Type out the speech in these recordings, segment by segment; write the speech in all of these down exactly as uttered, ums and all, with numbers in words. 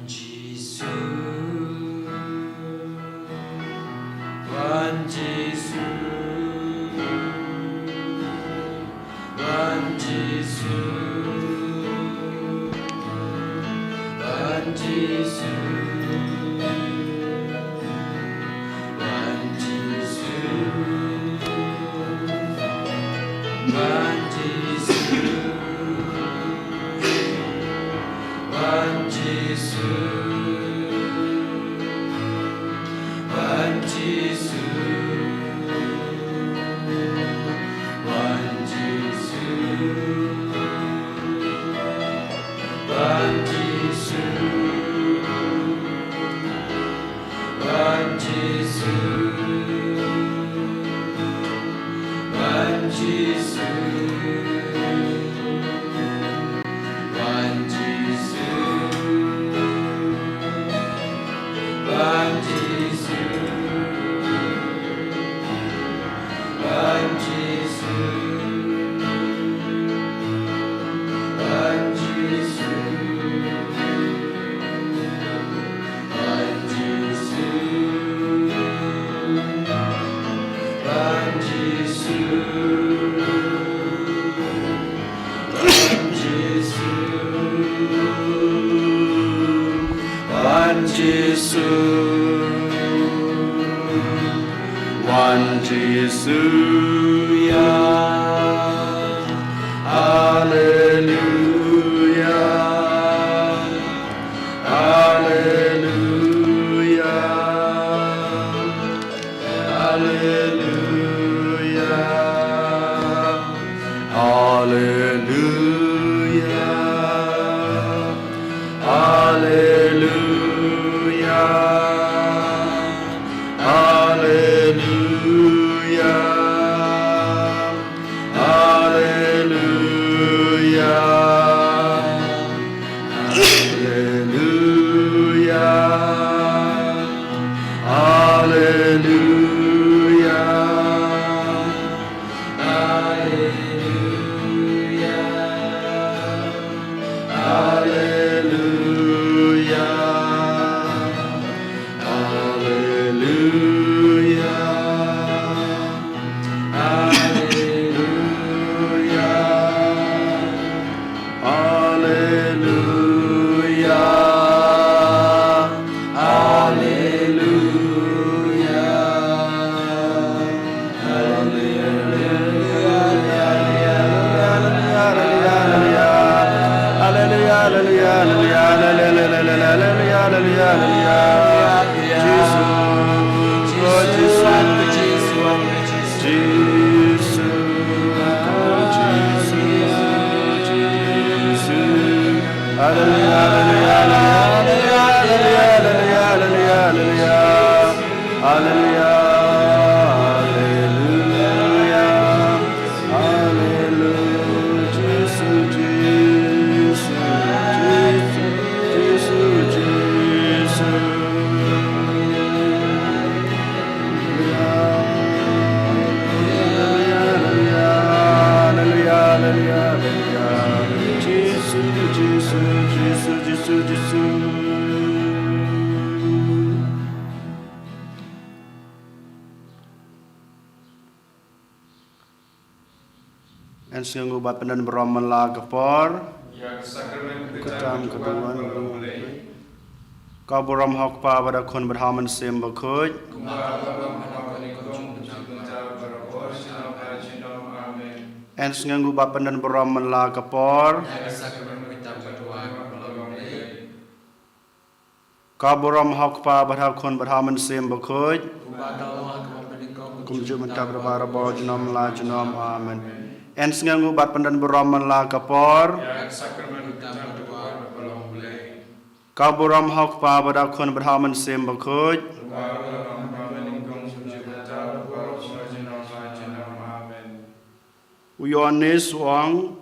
Jisu, wan Jisu, wan Jisu, wan Jisu, wan Jisu, wan Jisu. Wan Jisu, wan Jisu, wan Jisu, wan Jisu. Wan Jisu, wan Jisu, wan Jisu, wan Jisu. Wan Jisu, wan Jisu, wan Jisu, wan Jisu. Wan Jisu, wan Jisu, wan Jisu, ya. Haleluya, haleluya. Haleluya. Haleluya. Haleluya. Haleluya. Haleluya. Haleluya. Haleluya. Haleluya. Haleluya. Haleluya. Haleluya. Haleluya. Haleluya. Haleluya. Jisu. Jisu. Jisu. Jisu. Jisu. Haleluya, haleluya, haleluya. Haleluya, haleluya, haleluya. Jisu, Jisu, Jisu, Jisu, Jisu. Haleluya, haleluya, haleluya. Jisu, Jisu, Jisu, Jisu, Jisu. Yn sngewnguh bad pyndon burom man la ka por. Ïa ka sakramen ka tam ka duwan. Ka burom ha u Kpa bad ha u Khun bad ha u Mynsiem Bakhuid. Amen. Yn sngewnguh bad pyndon burom man la ka por. Ka burom ha u Kpa bad ha u Khun bad ha u Mynsiem Bakhuid. Kumjuh mynta bad barabor junom la junom. Amen. Yn sngewnguh bad pyndon burom man la ka por. Ka burom ha u Kpa bad ha u Khun bad ha u Mynsiem Bakhuid. U Ïoannis u ong,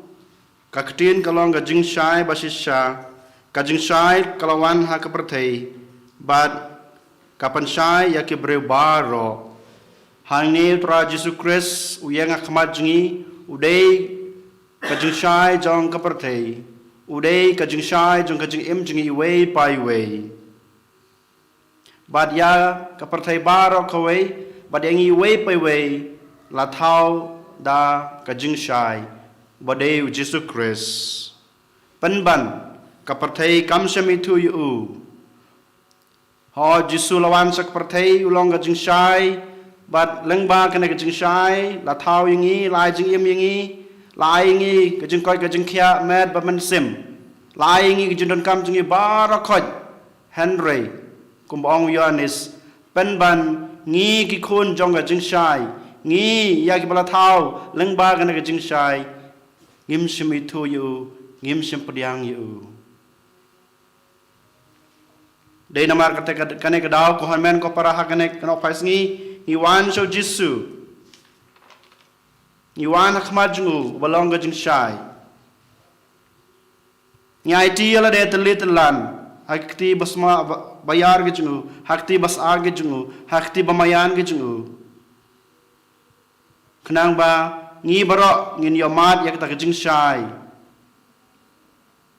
ka ktien ka long ka jingshai ba shisha, ka jingshai ka la wan ha ka pyrthei, bad ka pynshai ïa ki briew baroh. Hangne u Trai Jisu Khrist u ïeng ha khmat jong ngi, u dei ka jingshai jong ka pyrthei. u dei ka jingshai jong ka jingim jong ngi iwei pa iwei. Bad ïa ka pyrthei baroh kawei, bad ïa ngi iwei pa iwei, la thaw da ka jingshai, ba dei u Jisu Khrist. Pynban, ka pyrthei kam shym ithuh ïa u. Ho Jisu la wan sha ka pyrthei, u long ka jingshai, bad lyngba kane ka jingshai, la thaw ïa ngi, la ai jingim ïa ngi, la ai ïa ngi ka jingkoit ka jingkhiah met bad mynsiem. La ai ïa ngi ka jingdonkam jong ngi baroh khoit. Hynrei, kumba ong u Ïoannis, pynban ngi ki khun jong ka jingshai, ngi ïa kiba la thaw lyngba kane ka jingshai, ngim shym ithuh ïa u, ngim shym pdiang ïa u. Dei namar kata ka, kane ka daw, ko hynmen ko para, ha kane ka nohphai sngi, ngi wan sha u Jisu. Ngi wan ha khmat jong u, uba long ka jingshai. Ngi aiti ïa lade tylli tyllan, ha ka kti ba sma ba, ba ïar ka jong u, ha ka kti ba sah ka jong u, ha ka kti ba maïan ka jong u. Khnang ba ngi baroh ngin ïohmad ïa kata ka jingshai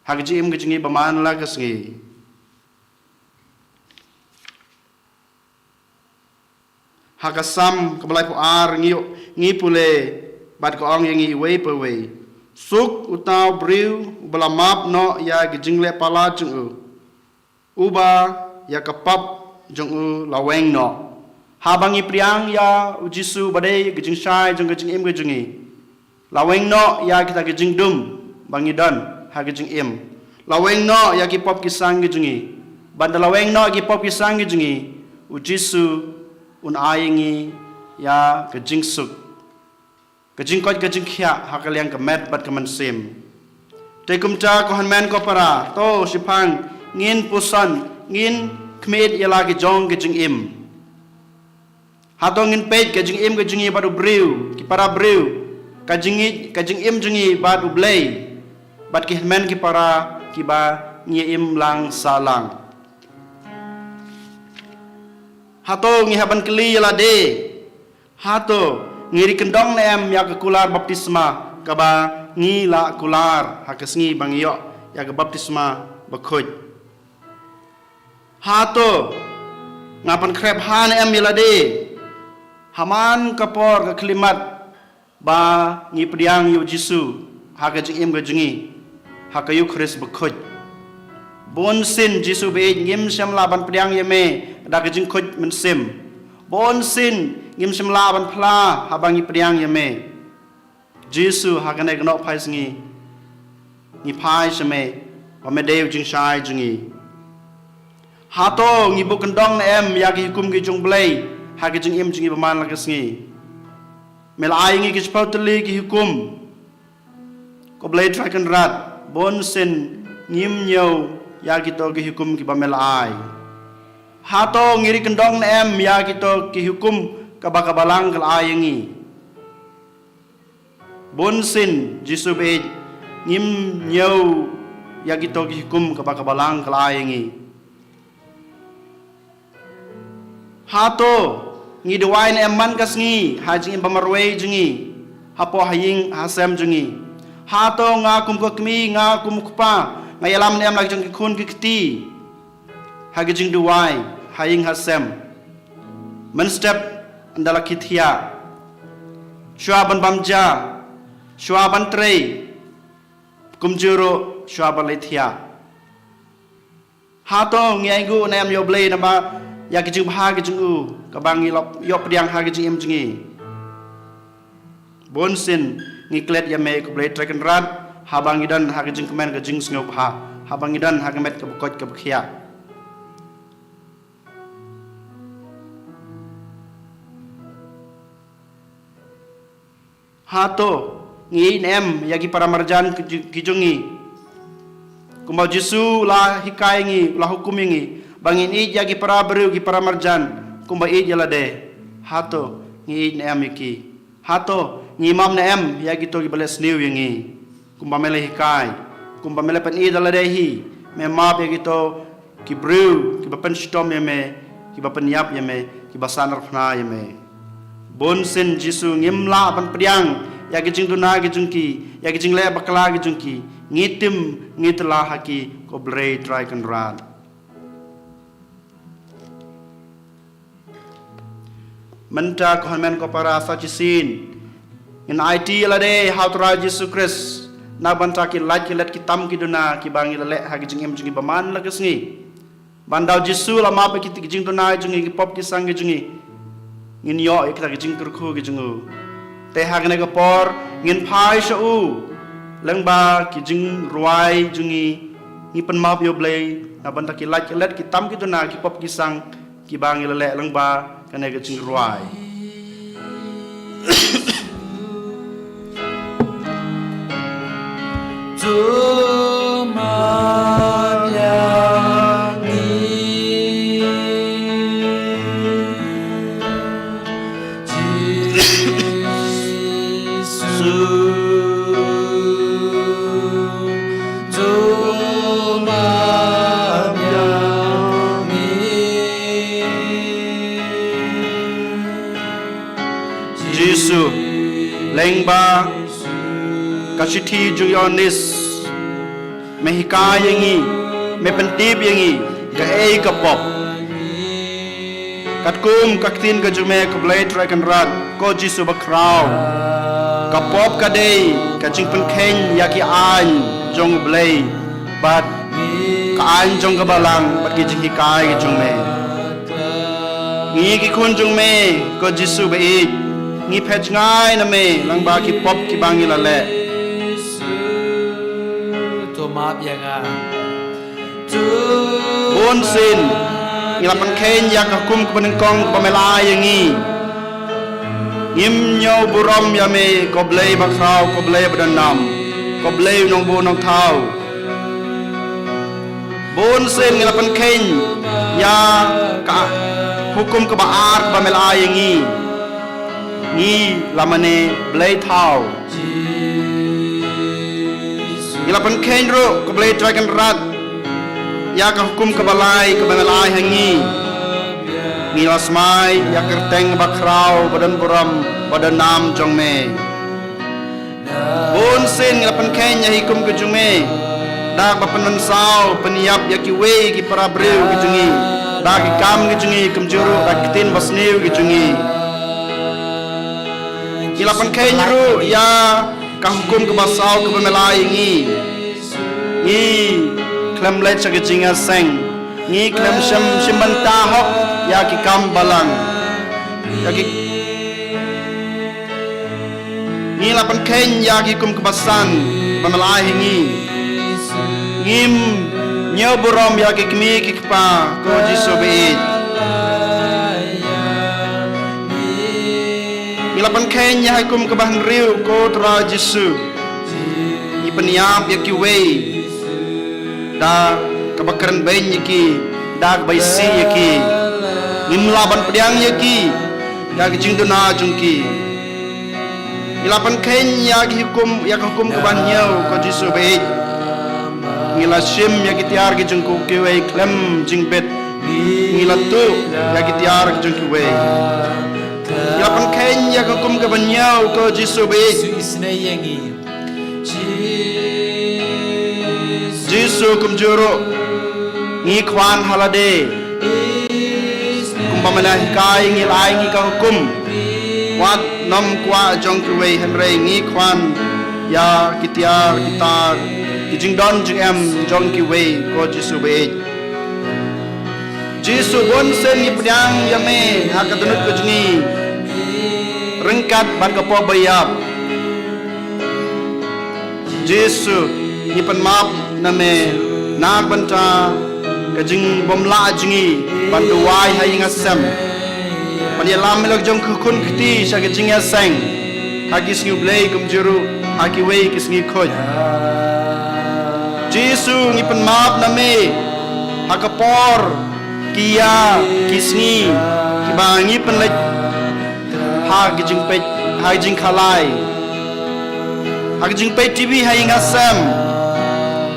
ha ka jingim ka jong ngi ba man la ka sngi. Ha ka Salm kaba laiphew ar ngi, ngi pule bad ka ong ïa ngi iwei pa iwei. Suk uta u briew uba la map noh ïa ka jingleh palat jong u, uba ïa ka pap jong u la weng noh. Haba ngi pdiang ïa u Jisu ba dei ka jingshai jong ka jingim ka jong ngi, la weng noh ïa kita ki jingdum ba ngi don ha ka jingim. La weng noh ïa ki pop ki sang ki jong ngi. Bad ynda la weng noh ki pop ki sang ki jong ngi, u Jisu un ai ïa ngi ïa ka jingsuk, ka jingkoit ka jingkhiah ha ka liang ka met bad ka mynsiem. Te kumta ko hynmen ko para, to shiphang ngin puson, ngin khmih ïa la ki jong ka jingim. Hato ngin peit ka jingim ka jong ngi bad u briew, ki para briew, ka jingïeit, ka jingim jong ngi bad u Blei, bad ki hynmen ki para kiba ngi im lang sah lang. Hato ngi hap ban kylli ïa lade, hato ngi ri kyndong ne em ïa ka kular baptisma kaba ngi la kular ha ka sngi ba ngi ïoh ïa ka baptisma bakhuid? Hato nga pynkhreh bha ne em ïa lade ha man ka por ka khyllipmat ba ngi pdiang ïa u Jisu ha ka jingim ka jong ngi ha ka Eukharist bakhuid? Bunsien Jisu baieit, ngim shym lah ban pdiang ïa me da ka jingkhuid mynsiem. Bunsien ngim shym lah ban phla haba ngi pdiang ïa me. Jisu, ha kane ka nohphai sngi ngi phai sha me ba me dei u jingshai jong ngi. Hato ngi buh kyndong ne em ïa ki hukum ki jong u Blei ha ka jingim jong ngi ba man la ka sngi? Me la ai ïa ngi ki shiphew tylli ki hukum. Ko Blei Trai Kynrad, bunsien ngim ñiew ïa kito ki hukum kiba me la ai. Hato ngi ri kyndong ne em ïa kito ki hukum kaba ka Balang ka la ai ïa ngi? Bunsien Jisu baieit, ngim ñiew ïa kito ki hukum kaba ka Balang ka la ai ïa ngi. Hato ngi duwai ne em man ka sngi ha jingim ba marwei jong ngi, hapoh ha ïing ha sem jong ngi? Hato nga kum ka kmie, nga kum u kpa, nga ïalam ne em la ki jong ki khun ki kti ha ka jingduwai ha ïing ha sem mynstep ynda la ki thiah, shuwa ban bam ja, shuwa ban trei, kumjuh ruh shuwa ban leit thiah? Hato ngi ainguh ne em ïa u Blei namar ïa ki jingbha ki jong u kaba ngi la ïoh pdiang ha ki jingim jong ngi? Bunsien ngi klet ïa me ko Blei Trai Kynrad haba ngi don ha ka jingkmen ka jingsngewbha, haba ngi don ha ka met kaba koit kaba khiah. Hato ngi ïeit ne em ïa ki para marjan ki ju-, ki jong ngi? Kumba u Jisu u la hikai ïa ngi, u la hukum ïa ngi ba ngin ïeit ïa ki para briew, ki para marjan kumba ïeit ïa lade. Hato ngi ïeit ne em ïa ki? Hato ngi map ne em ïa kito kiba leh sniew ïa ngi? Kumba me la hikai, kumba me la pyni da lade hi, me map ïa kito ki briew kiba pynshitom ïa me, kiba pynïap ïa me, kiba sahnarphna ïa me. Bunsien Jisu, ngim lah ban pdiang ïa ki jingduna ki jong ki, ïa ki jingleh bakla ki jong ki, Ngi tim, ngi tla ha ki, ko Blei Trai Kynrad. Mynta ko hynmen ko para sa shisien, ngin aiti ïa lade ha u Trai Jisu Khrist na bynta ki lait ki let ki tam ki duna kiba ngi la leh ha ki jingim jong ngi ba man la ka sngi. Ban da u Jisu la map ïa ki jingduna jong ngi, ki pop ki sang ki jong ngi, ngin ïoh ïa kita ki jingkyrkhu ki jong u. Te ha kane ka por ngin phai sha u lyngba ki jingrwai jong ngi. Ngi pynmap ïa u Blei na bynta ki lait ki let ki tam ki duna ki pop ki sang kiba ngi la leh lyngba kane ka jingrwai. Jisu, lyngba ka shithi jong u Ïoannis, me hikai ïa ngi, me pyntip ïa ngi kaei ka pop. Katkum ka ktien ka jong me, ko Blei Trai Kynrad, ko Jisu bakhraw, ka pop ka dei ka jingpynkheiñ ïa ki aiñ jong u Blei bad ka aiñ jong ka balang bad ki jinghikai ki jong me. Ngi ki khun jong me, ko Jisu ba ïeit, ngi phet jngai na me lyngba ki pop kiba ngi la leh. To map ïa nga. Bun sien ngi la pynkheiñ ïa ka hukum kaba nyngkong kaba me la ai ïa ngi. Ngim ñiew burom ïa me, ko Blei bakhraw, ko Blei ba donnam, ko Blei u nongbuh nongthaw. Bun sien ngi la pynkheiñ ïa ka hukum kaba ar kaba me la ai ïa ngi. Ngi la mane blei thaw. Ngi la pynkheiñ ruh, ko Blei Trai Kynrad, ïa ka hukum kaba lai kaba me la ai ha ngi. Ngi la smai ïa ka kyrteng bakhraw, ba don burom, ba donnam jong me. Bun sien ngi la pynkheiñ ïa ka hukum ka jong me da kaba pynmynsaw pynïap ïa kiwei ki para briew ki jong ngi da ki kam ki jong ngi, kumjuh ruh da ki ktien basniew ki jong ngi. Ngi la pynkheiñ ruh ïa ka hukum kaba saw kaba me la ai ïa ngi. Ngi khlem leit sha ka jingïaseng. Ngi khlem shim, shim bynta hok ïa ki kam balang. Ïa ki, ngi la pynkheiñ ïa ka hukum kaba san ba me la ai ha ngi. Ngim ñiew burom ïa ki kmie ki kpa, ko Jisu ba ïeit. Ngi la pynkheiñ ïa ka hukum kaba hynriew, ko Trai Jisu. Ngi pynïap ïa kiwei da kaba kren beiñ ïa ki, da kaba isih ïa ki. Ngim lah ban pdiang ïa ki da ka jingduna jong ki. Ngi la pynkheiñ ïa ka hukum, ïa ka hukum kaba hynñiew, ko Jisu ba ïeit. Ngi la shim ïa ki tiar ki jong kiwei khlem jingbit. Ngi la tuh ïa ki tiar ki jong kiwei. Ngi la pynkheiñ ïa ka hukum kaba hynñiew, ko Jisu ba ïeit. Jisu, kumjuh ruh ngi khwan ha lade. Kumba me la hikai ngi la ai ngi ka hukum. Wat nym kwah jong kiwei, hynrei ngi khwan ïa ki tiar ki tar, ki jingdon jingem jong kiwei, ko Jisu ba ïeit. Jisu, bun sien ngi pdiang ïa me ha ka dohnud ka jong ngi ryngkat bad ka pop ba ïap. Jisu, ngi pynmap na me na ka bynta ka jingbymlah jong ngi ban duwai ha ïing ha sem, ban ïalam ïa la ka jong ka khun ka kti sha ka jingïaseng ha ki sngi U Blei, kumjuh ruh ha kiwei ki sngi khuid. Jisu, ngi pynmap na me ha ka por, ki ïa, ki sngi kiba ngi pynleit ha ka jingpeit, ha ka jingkhalai, ha ka jingpeit TV ha ïing ha sem.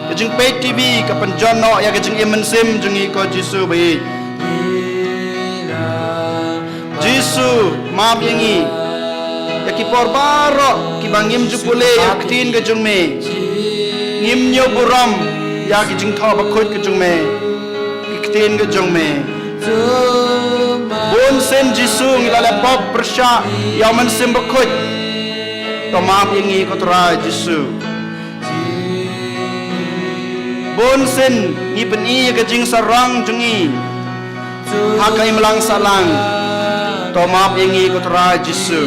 Ka jingpeit TV ka pynjot noh ïa ka jingim mynsiem jong ngi, ko Jisu ba ïeit. Jisu, map ïa ngi ïa ki por baroh kiba ngim ju pule ïa ka ktien ka jong me. Ngim ñiew burom ïa ki jingthoh bakhuid ka jong me, ki ktien ka jong me. Bun sien Jisu ngi la leh pop pyrshah ïa u Mynsiem Bakhuid. To map ïa ngi ko Trai Jisu. Bun sien ngi pyni ïa ka jingsarong jong ngi ha ka imlang sahlang. To map ïa ngi ko Trai Jisu.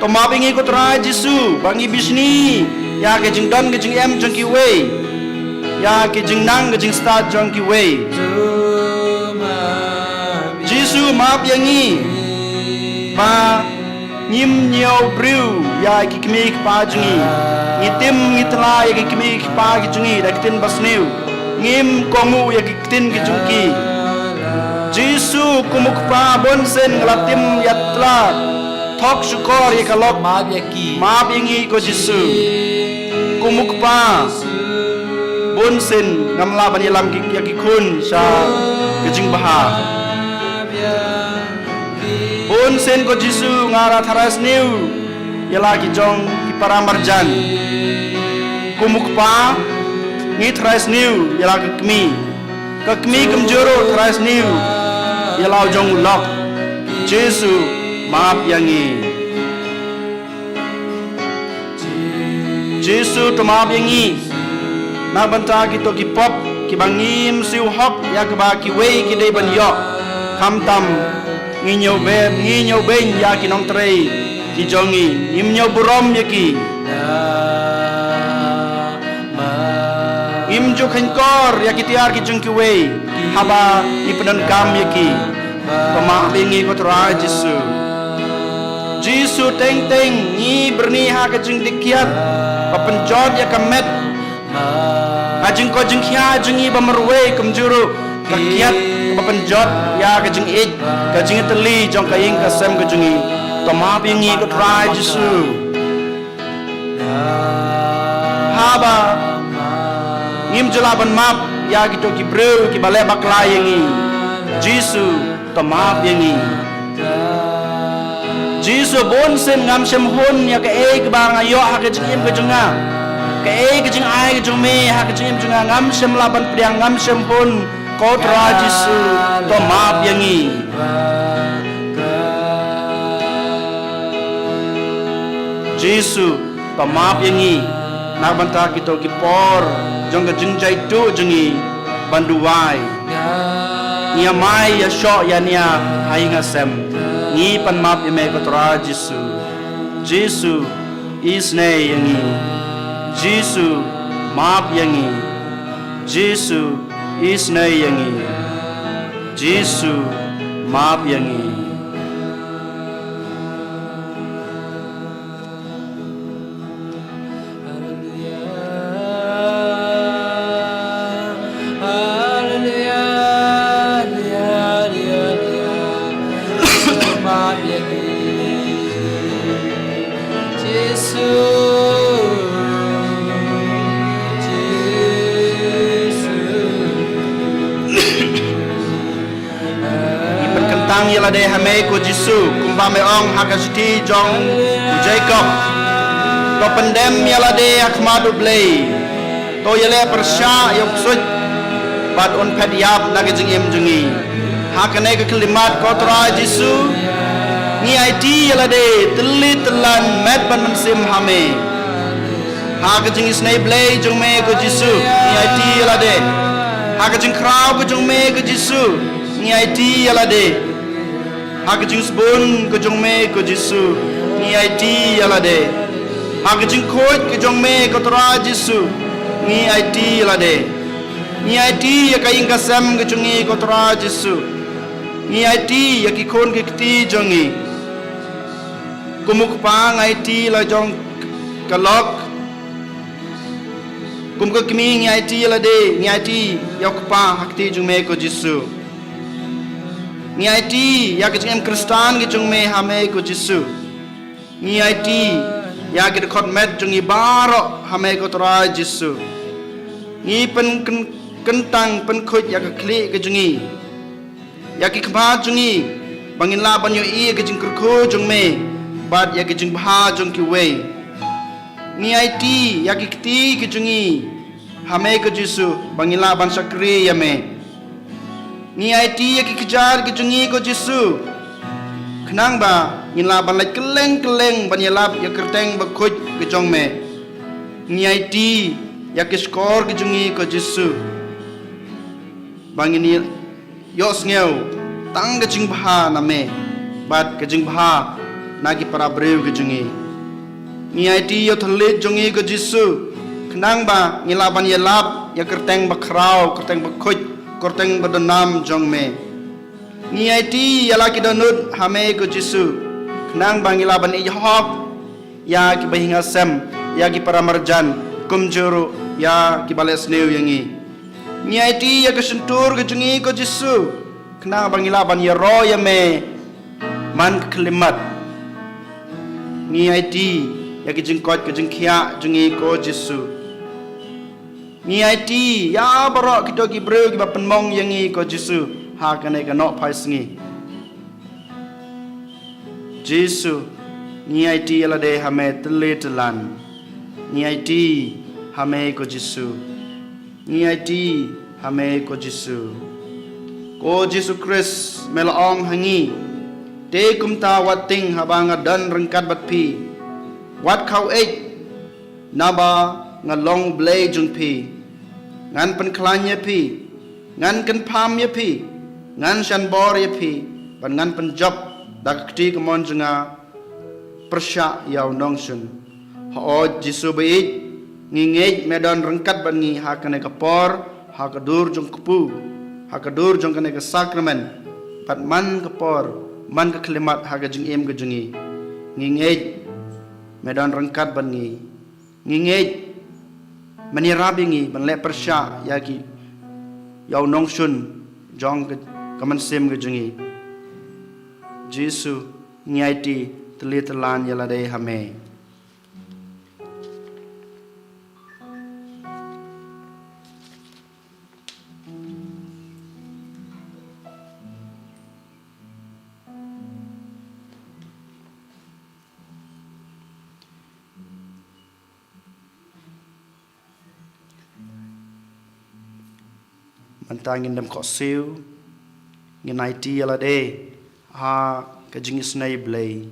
To map ïa ngi ko Trai Jisu ba ngi bishni ïa ka jingdon ka jingem jong kiwei, ïa ka jingnang ka jingstad jong kiwei. Jisu map ïa ngi ba ngim ñiew briew ïa ki kmie ki kpa jong ngi. Ngi tim ngi tla ïa ki kmie ki kpa ki jong ngi da ki ktien basniew. Ngim kohnguh ïa ki ktien ki jong ki. Jisu kum u Kpa, bun sien nga la tim ïa tla, thok shukor ïa ka lok. Map ïa ki. Map ïa ngi ko Jisu. Kum u Kpa, bun sien ngam lah ban ïalam ki, ïa ki khun sha ka jingbha. Bun sien ko Jisu nga la tharai sniew ïa la ki jong ki para marjan. Kum u Kpa ngi tharai sniew ïa la ka kmie. Ka kmie kumjuh ruh tharai sniew ïa la u jong u lok. Jisu map ïa ngi. Jisu to map ïa ngi na ka bynta kito ki pop kiba ngim siew hok ïa kaba kiwei ki dei ban ïoh. Khamtam ngi ñiew beiñ, ngi ñiew beiñ ïa ki nongtrei ki jong ngi, ngim ñiew burom ïa ki. Ngim ju kheiñkor ïa ki tiar ki jong kiwei haba ngi pyndonkam ïa ki. To map ïa ngi ko Trai Jisu. Jisu teng teng ngi byrni ha ka jingdih kiad ba pynjot ïa ka met. Ka jingkoit jingkhiah jong ngi ba marwei kumjuh ruh ka kiad ba pynjot ïa ka jingïeit, ka jingïatylli jong ka ïing ka sem ka jong ngi. To map ïa ngi ko Trai Jisu. Haba ngim ju lah ban map ïa kito ki briew kiba leh bakla ïa ngi, Jisu to map ïa ngi. Jisu bun sien ngam shym hun ïa kaei kaba nga ïoh ha ka jingim ka jong nga. Kaei ka jingai ka jong me ha ka jingim jong nga ngam shym lah ban pdiang, ngam shym hun. Ko Trai Jisu to map ïa ngi. Jisu to map ïa ngi na ka bynta kito ki por jong ka jingjaituh jong ngi ban duwai. Ngi ïa mai ïa shoh ïa nia ha ïing ha sem. Ngi pan map ïa me ko Trai Jisu. Jisu isynei ïa ngi. Jisu map ïa ngi. Jisu isynei ïa ngi. Jisu map ïa ngi. Haleluya, haleluya, haleluya. Jisu, Jisu. Ngi pynkyntang ïa lade ha me ko Jisu, kumba me ong ha ka shithi jong u Jakob. To pyndem ïa lade ha khmat U Blei. To ïaleh pyrshah ïa u ksuid bad un phet ïap na ka jingim jong ngi. Ha kane ka khyllipmat ko Trai Jisu, ngi aiti ïa lade tylli tyllan met bad mynsiem ha me. Ha ka jingisynei Blei jong me ko Jisu, ngi aiti ïa lade. Ha ka jingkhraw ka jong me ko Jisu, ngi aiti ïa lade. Ha ka jingsbun ka jong me ko Jisu, ngi aiti ïa lade. Ha ka jingkhuid ka jong me ko Trai Jisu, ngi aiti ïa lade. Ngi aiti ïa ka ïing ka sem ka jong ngi ko Trai Jisu. Ngi aiti ïa ki khun ki kti jong ngi. Kum u kpa ngi aiti la jong ka lok. Kum ka kmie ngi aiti ïa lade, ngi aiti ïa u kpa ha kti jong me ko Jisu. Ngi aiti ïa ka jingim Khristan ka jong me ha me ko Jisu. Ngi aiti ïa ki dkhot met jong ngi baroh ha me ko Trai Jisu. Ngi pyn kyn- kyntang pynkhuid ïa ka khlieh ka jong ngi, ïa ki khmat jong ngi, ba ngin lah ban ïohi ïa ka jingkyrkhu jong me bad ïa ka jingbha jong kiwei. Ngi aiti ïa ki kti ki jong ngi ha me ko Jisu, ba ngin lah ban shakri ïa me. Ngi aiti ïa ki kjat ki jong ngi ko Jisu, khnang ba ngin lah ban leit kylleng kylleng ban ïalap ïa ka kyrteng bakhuid ka jong me. Ngi aiti ïa ki shkor ki jong ngi ko Jisu, ba ngin ïohsngew tang ka jingbha na me bad ka jingbha na ki para briew ki jong ngi. Ngi aiti ïa u thylliej jong ngi ko Jisu, khnang ba ngin lah ban ïalap ïa ka kyrteng bakhraw, kyrteng bakhuid, kyrteng badonam jong me. Ngi aiti ïa la ki dohnud ha me ko Jisu, khnang ba ngin lah ban ïehok ïa ki bahaïing hasem, ïa ki para marjan, kumjuh ruh ïa ki ba leh sniew ïa ngi. Ngi aiti ïa ka shyntur ka jong ngi ko Jisu, khnang ba ngin lah ban ïaroh ïa me man ka khyllipmat. Ngi aiti ïa ki jingkoit ka jingkhiah jong ngi ko Jisu. Ngi aiti ïa baroh kito ki briew ki ba pynmong ïa ngi ko Jisu ha kane ka nohphai sngi. Jisu, ngi aiti ïa lade ha me tylli tyllan. Ngi aiti ha me ko Jisu. Ngi aiti ha me ko Jisu. Ko Jisu Khrist, me la ong ha ngi: Te kumta wat tieng haba nga don ryngkat bad phi, wat khaw eit, naba nga long Blei jong phi. Ngan pynkhlaiñ ïa phi, ngan kynpham ïa phi, ngan shan bor ïa phi, bad ngan pynjop da ka kti kamon jong nga pyrshah ïa u nongshun. Hooid Jisu ba ïeit, ngi ngeit me don ryngkat bad ngi ha kane ka por, ha ka dur jong ka kpu, ha ka dur jong kane ka sakramen, bad man ka por, man ka khyllipmat ha ka jingim ka jong ngi. Ngi ngeit me don ryngkat bad ngi. Ngi ngeit men ïarap ïa ngi ban leh pyrshah ïa ki, ïa u nongshun jong ka, ka mynsiem ka jong ngi. Jisu, ngi aiti tylli tyllan ïa lade ha me. Mynta ngin dem khohsiew, ngin aiti ïa lade ha ka jingisynei Blei.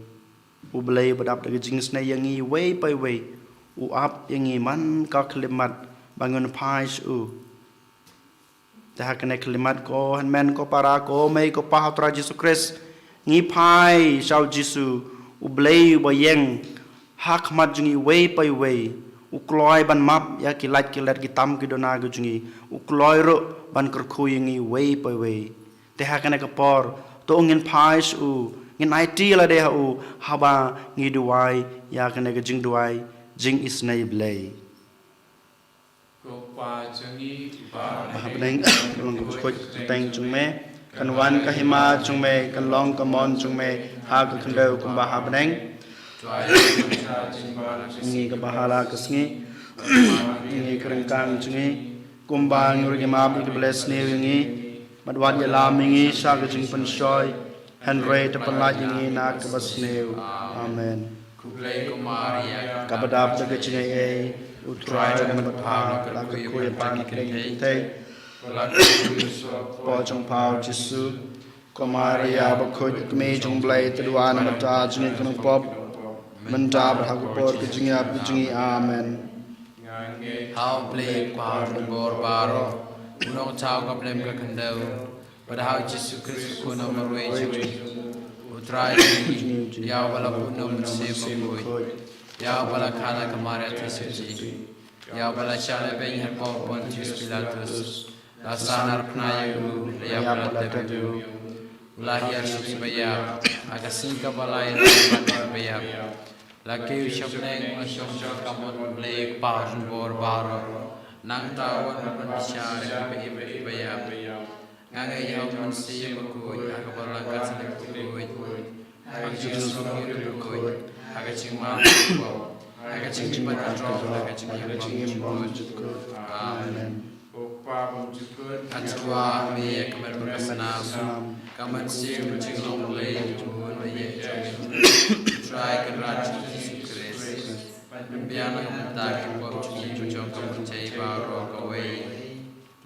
U Blei uba dap da ka jingisynei ïa ngi iwei pa iwei, u ap ïa ngi man ka khyllipmat ba ngin phai sha u. Te ha kane ka khyllipmat, ko hynmen ko para, ko mei ko pa ha u Trai Jisu Khrist, ngi phai sha u Jisu, u Blei uba ïeng ha khmat jong ngi iwei pa iwei. U kloi ban map ïa ki lait ki let, ki tam ki duna ki jong ngi. U kloi ruh ban kyrkhu ïa ngi iwei pa iwei. Te ha kane ka por, to ngin phai sha u, ngin aiti ïa lade ha u, haba ngi duwai ïa kane ka jingduwai jingisynei Blei. Ko Pa jong ngi ba ha bneng, long ka jingkhuid ka kyrteng jong me, kan wan ka hima jong me, kan long ka mon jong me ha ka khyndew kumba ha bneng. Trai, ngi kaba ha la ka sngi, ngi ka ryngkang jong ngi, kumba ngi ruh ngi map ïa kiba leh sniew ïa ngi, bad wat ïalam ïa ngi sha ka jingpynshoi, hynrei to pynlait ïa ngi na kaba sniew. Amen. Khublei ko Maria, kaba dap da ka jingaiei, u Trai u don bad pha, la kyrkhu ïa pha na ki kynthei, la kyrkhu ïa u por jong pha u Jisu. Ko Maria bakhuid, kmie jong u Blei, to duwai namar kata jong ngi ki nongpop, mynta bad ha ka por ka jingïap ka jong ngi. Amen. Ha u Blei u Kpa u donbor baroh, u nongthaw ka blem ka khyndew, bad ha u Jisu Khrist u Khun u marwei jong ngi, u Trai jong ngi, ïa uba la bun na u Mynsiem Bakhuid, ïa uba la kha da ka Maria Theisotti, ïa uba la shah lehbeiñ hapoh Pontius Pilatus, la sahnarphna ïa u, la ïap bad la tep ïa u, la hiar sha ki baïap, ha ka sngi kaba lai na ka bynta ki baïap, la kiew sha bneng, la shong sha ka kamon U Blei U Kpa u donbor baroh. Nangta u wan ban bishar ïa kiba im bad kiba ïap. Nga ngeit ïa u Mynsiem Bakhuid, ha ka balang katholik bakhuid, ha ka jingsngewsih bakhuid, ha ka jingmap bakhuid, ha ka jingpynïaid, ha ka jingim bakhuid. Amen. Ko Pa bymjukut, nga tyrwa ha me ïa ka met bad ka snam, ka mynsiem jinglong Blei jong u Nongpynim jong ngi, U Trai Kynrad Jisu Khrist. Pynbiang na ka bynta ki pop jong ngi, jong ka pyrthei baroh kawei.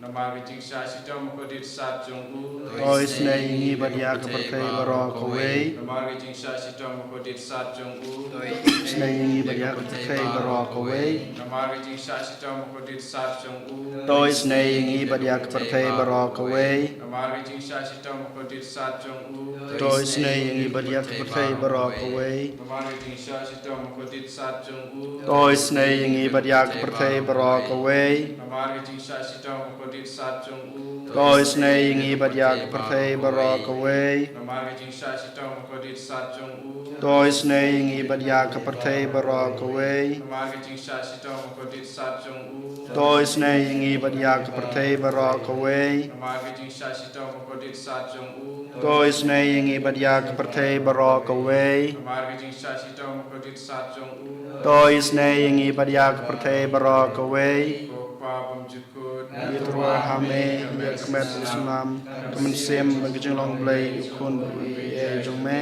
Namar ka jingshah shitom bakordit sat jong u. To isynei ïa ngi bad ïa ka pyrthei baroh kawei. Namar ka jingshah shitom bakordit sat jong u. To isynei ïa ngi bad ïa ka pyrthei baroh kawei. Namar ka jingshah shitom bakordit sat jong u. To isynei ïa ngi bad ïa ka pyrthei baroh kawei. Namar ka jingshah shitom bakordit sat jong u. To isynei ïa ngi bad ïa ka pyrthei baroh kawei. Namar ka jingshah shitom bakordit sat jong u. To isynei ïa ngi bad ïa ka pyrthei baroh kawei. Namar ka jingshah shitom bakordit sat jong u. To isynei ïa ngi bad ïa ka pyrthei baroh kawei. Namar ka jingshah shitom bakordit sat jong u. To isynei ïa ngi bad ïa ka pyrthei baroh kawei. Namar ka jingshah shitom bakordit sat jong u. To isynei ïa ngi bad ïa ka pyrthei baroh kawei. Namar ka jingshah shitom bakordit sat jong u. To isynei ïa ngi bad ïa ka pyrthei baroh kawei. Namar ka jingshah shitom bakordit sat jong u. To isynei ïa ngi bad ïa ka pyrthei baroh kawei. Ko Pa bymjukut. Ngi tyrwa ha me ïa ka met ka snam, ka mynsiem bad ka jinglong Blei u Khun ba ïeit jong me,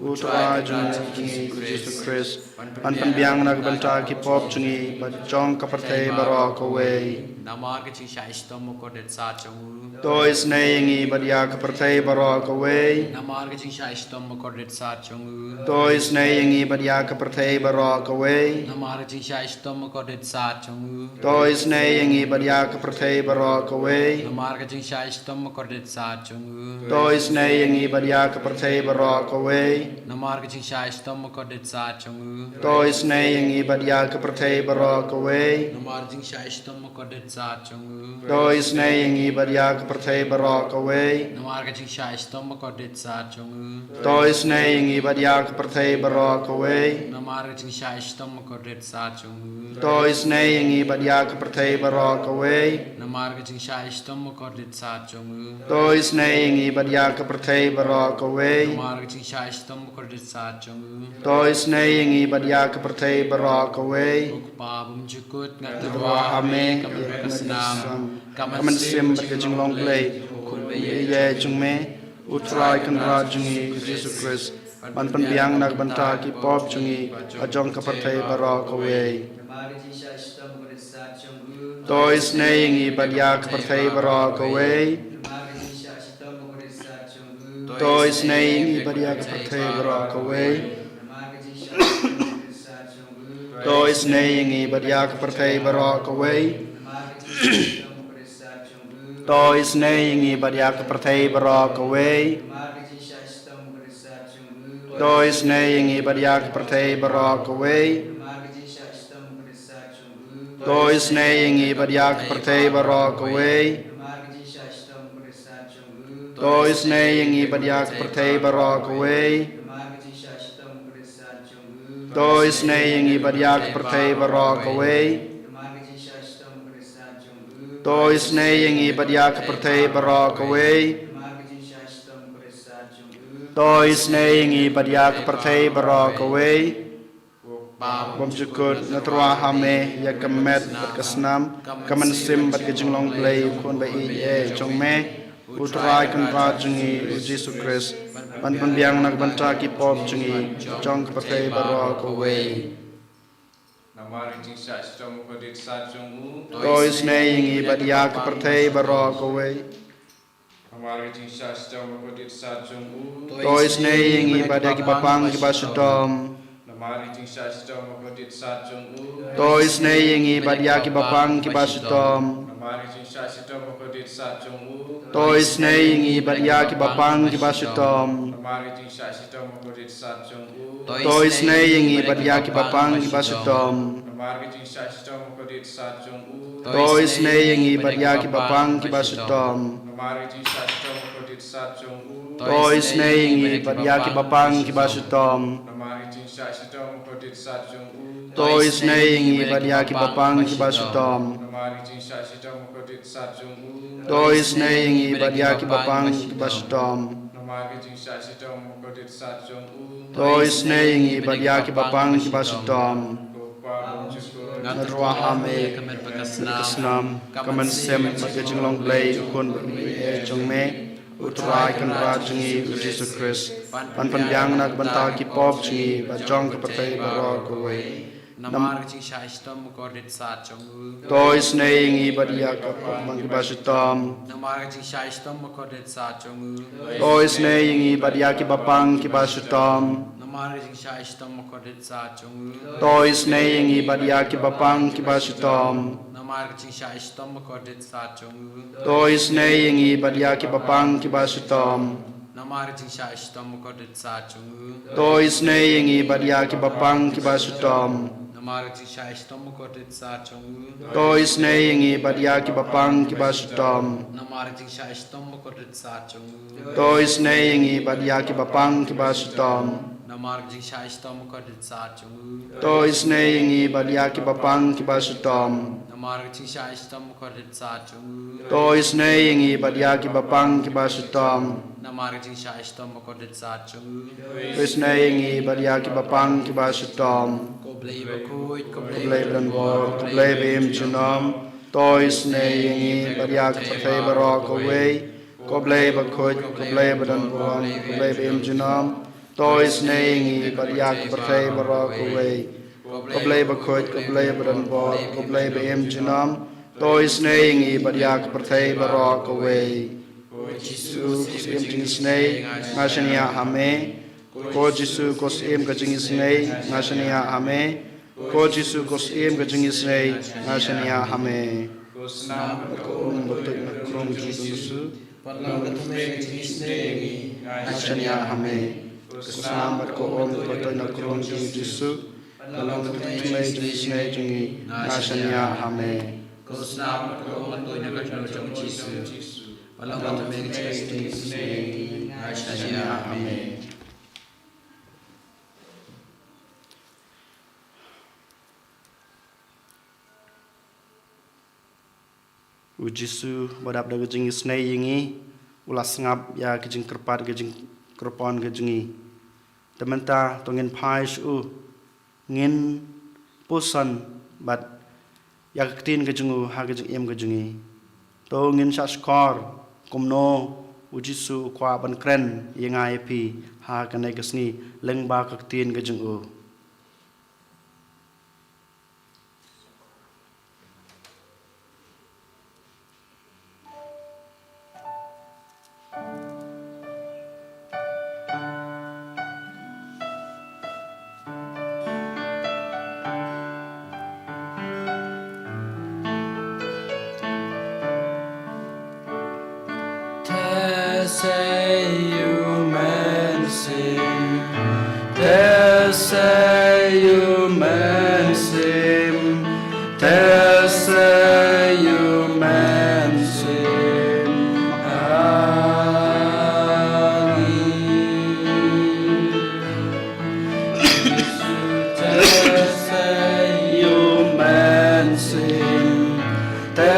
u Trai jong ngi u Jisu Khrist, ban pynbiang na ka bynta ki pop jong ngi bad jong ka pyrthei baroh kawei. Namar ka jingshah shitom bakordit sat jong u. To isynei ïa ngi bad ïa ka pyrthei baroh kawei. Namar ka jingshah shitom bakordit sat jong u. To isynei ïa ngi bad ïa ka pyrthei baroh kawei. Namar ka jingshah shitom bakordit sat jong u. To isynei ïa ngi bad ïa ka pyrthei baroh kawei. Namar ka jingshah shitom bakordit sat jong u. To isynei ïa ngi bad ïa ka pyrthei baroh kawei. Namar ka jingshah shitom bakordit sat jong u. To isynei ïa ngi bad ïa ka pyrthei baroh kawei. Namar ka jingshah shitom bakordit sat jong u. To isynei ïa ngi bad ïa ka pyrthei baroh kawei. Namar ka jingshah shitom bakordit sat jong u. To isynei ïa ngi bad ïa ka pyrthei baroh kawei. Namar ka jingshah shitom bakordit sat jong u. To isynei ïa ngi bad ïa ka pyrthei baroh kawei. Namar ka jingshah shitom bakordit sat jong u. To isynei ïa ngi bad ïa ka pyrthei baroh kawei. Namar ka jingshah shitom bakordit sat jong u. To isynei ïa ngi bad ïa ka pyrthei baroh kawei. Ko Pa bymjukut, nga tyrwa ha me ïa ka met ka snam, ka mynsiem bad ka jinglong Blei u Khun ba ïeit jong me, u Trai Kynrad jong ngi u Jisu Khrist, ban pynbiang na ka bynta ki pop jong ngi bad jong ka pyrthei baroh kawei. Namar ka jingshah shitom bakordit sat jong u. To isynei ïa ngi bad ïa ka pyrthei baroh kawei. Namar ka jingshah shitom bakordit sat jong u. To isynei ïa ngi bad ïa ka pyrthei baroh kawei. Namar ka jingshah shitom bakordit sat jong u. To isynei ïa ngi bad ïa ka pyrthei baroh kawei. Namar ka jingshah shitom bakordit sat jong u. To isynei ïa ngi bad ïa ka pyrthei baroh kawei. Namar ka jingshah shitom bakordit sat jong u. To isynei ïa ngi bad ïa ka pyrthei baroh kawei. Namar ka jingshah shitom bakordit sat jong u. To isynei ïa ngi bad ïa ka pyrthei baroh kawei. Namar ka jingshah shitom bakordit sat jong u. To isynei ïa ngi bad ïa ka pyrthei baroh kawei. Namar ka jingshah shitom bakordit sat jong u. To isynei ïa ngi bad ïa ka pyrthei baroh kawei. Namar ka jingshah shitom bakordit sat jong u. To isynei ïa ngi bad ïa ka pyrthei baroh kawei. Namar ka jingshah shitom bakordit sat jong u. To isynei ïa ngi bad ïa ka pyrthei baroh kawei. Ko Pa bymjukut, nga tyrwa ha me ïa ka met bad ka snam, ka mynsiem bad ka jinglong Blei u Khun ba ïeit jong me, u Trai Kynrad jong ngi u Jisu Khrist, ban pynbiang na ka bynta ki pop jong ngi bad jong ka pyrthei baroh kawei. Namar ka jingshah shitom bakordit sat jong u. To isynei ïa ngi bad ïa ka pyrthei baroh kawei. Namar ka jingshah shitom bakordit sat jong u. To isynei ïa ngi bad ïa kiba pang kiba shitom. Namar ka jingshah shitom bakordit sat jong u. To isynei ïa ngi bad ïa kiba pang kiba shitom. Namar ka jingshah shitom bakordit sat jong u. To isynei ïa ngi bad ïa kiba pang kiba shitom. Namar ka jingshah shitom bakordit sat jong u. To isynei ïa ngi bad ïa kiba pang kiba shitom. Namar ka jingshah shitom bakordit sat jong u. To isynei ïa ngi bad ïa kiba pang kiba shitom. Namar ka jingshah shitom bakordit sat jong u. To isynei ïa ngi bad ïa kiba pang kiba shitom. Namar ka jingshah shitom bakordit sat jong u. To isynei ïa ngi bad ïa kiba pang kiba shitom. Namar ka jingshah shitom bakordit sat jong u. To isynei ïa ngi bad ïa kiba pang kiba shitom. Namar ka jingshah shitom bakordit sat jong u. To isynei ïa ngi bad ïa kiba pang kiba shitom. Ko Pa bymjukut, nga tyrwa ha me ïa ka met bad ka snam, ka mynsiem bad ka jinglong Blei u Khun ba ïeit jong me, u Trai Kynrad jong ngi u Jisu Khrist, ban pynbiang na ka bynta ki pop jong ngi bad jong ka pyrthei baroh kawei. Namar ka jingshah shitom bakordit sat jong u. To isynei ïa ngi bad ïa ki bapang kiba shitom. Namar ka jingshah shitom bakordit sat jong u. To isynei ïa ngi bad ïa ki bapang kiba shitom. Namar ka jingshah shitom bakordit sat jong u. To isynei ïa ngi bad ïa ki bapang kiba shitom. Namar ka jingshah shitom bakordit sat jong u. To isynei ïa ngi bad ïa ki bapang kiba shitom. Namar ka jingshah shitom bakordit sat jong u. To isynei ïa ngi bad ïa ki bapang kiba shitom. Namar ka jingshah shitom bakordit sat jong u. To isynei ïa ngi bad ïa ki bapang kiba shitom. Namar ka jingshah shitom bakordit sat jong u. To isynei ïa ngi bad ïa ki bapang kiba shitom. Namar ka jingshah shitom bakordit sat jong u. To isynei ïa ngi bad ïa ki bapang kiba shitom. Namar ka jingshah shitom bakordit sat jong u. To isynei ïa ngi bad ïa ki bapang kiba shitom. Namar ka jingshah shitom bakordit sat jong u. To isynei ïa ngi bad ïa ki bapang kiba shitom. Ko Blei bakhuid, ko Blei badonbor, ko Blei ba im junom. To isynei ïa ngi bad ïa ka pyrthei baroh kawei. Ko Blei bakhuid, ko Blei badonbor, ko Blei ba im junom. To isynei ïa ngi bad ïa ka pyrthei baroh kawei. Ko Blei bakhuid, ko Blei badonbor, ko Blei ba im junom. To isynei ïa ngi bad ïa ka pyrthei baroh kawei. Ko Jisu, ko Syiem jingisynei, nga shaniah ha me. Ko Jisu, ko Syiem ka jingisynei, nga shaniah ha me. Ko Jisu, ko Syiem ka jingisynei, nga shaniah ha me. Ko snam bad ka um ba tuid na krung jong u Jisu, pynlong ka thymmei ka jingisynei ïa ngi, nga shaniah ha me. Ko snam bad ka um ba tuid na krung jong u Jisu, pynlong ka thymmei ka jingisynei jong ngi, nga shaniah ha me. Ko snam bad ka um ba tuid na krung jong u Jisu, pynlong ka thymmei ka jingisynei jong ngi, nga shaniah ha me. U Jisu ba dap da ka jingisynei ïa ngi, u la sngap ïa ka jingkyrpad ka jingkyrpon ka jong ngi. Te mynta to ngin phai sha u, ngin puson bad ïa ka ktien ka jong u ha ka jingim ka jong ngi. To ngin shah shkor kumno u Jisu u kwah ban kren ïa nga ïa phi ha kane ka sngi lyngba ka ktien ka jong u. Te sei u mynsiem, te sei u mynsiem, te sei u mynsiem ha ngi. Te sei u mynsiem, te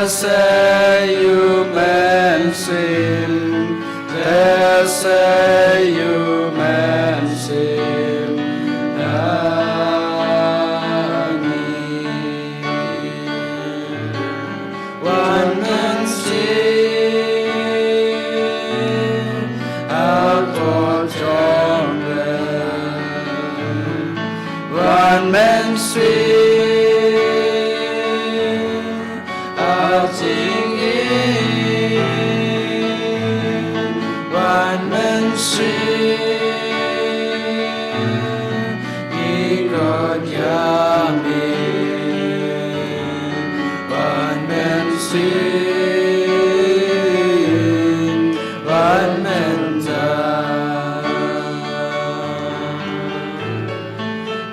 sei u mynsiem, te sei u mynsiem ha ngi. Wan mynsiem, a por jong me. Wan mynsiem, a jingim. Wan mynsiem, i Koit ïa me. Wan mynsiem, wan mynta.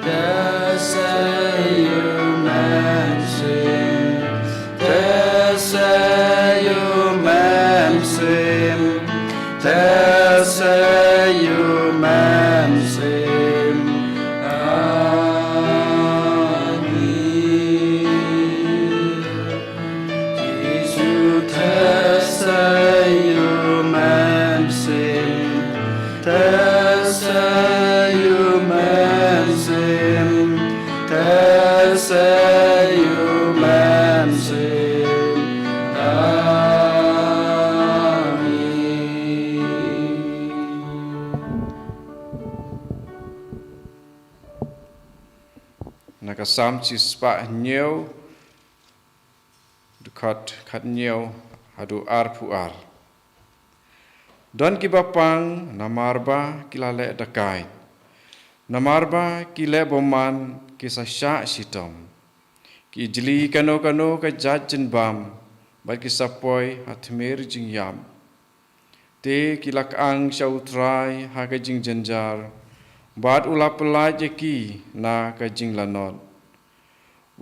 Te sei u mynsiem, te sei u mynsiem, te sei u mynsiem ha ngi. Jisu, te sei u mynsiem, te sei u mynsiem, te sei u mynsiem ha ngi. Na Salm shispah hynñiew, dkhot khathynñiew haduh arphew ar. Don kiba pang namar ba ki la leh dakai, namar ba ki leh bymman ki sa shah shitom. Ki jli kano kano ka jait jingbam, bad ki sa poi ha tmier jingïap. Te ki la kyang sha U Trai ha ka jingjynjar, bad u la pyllait ïa ki na ka jinglanot.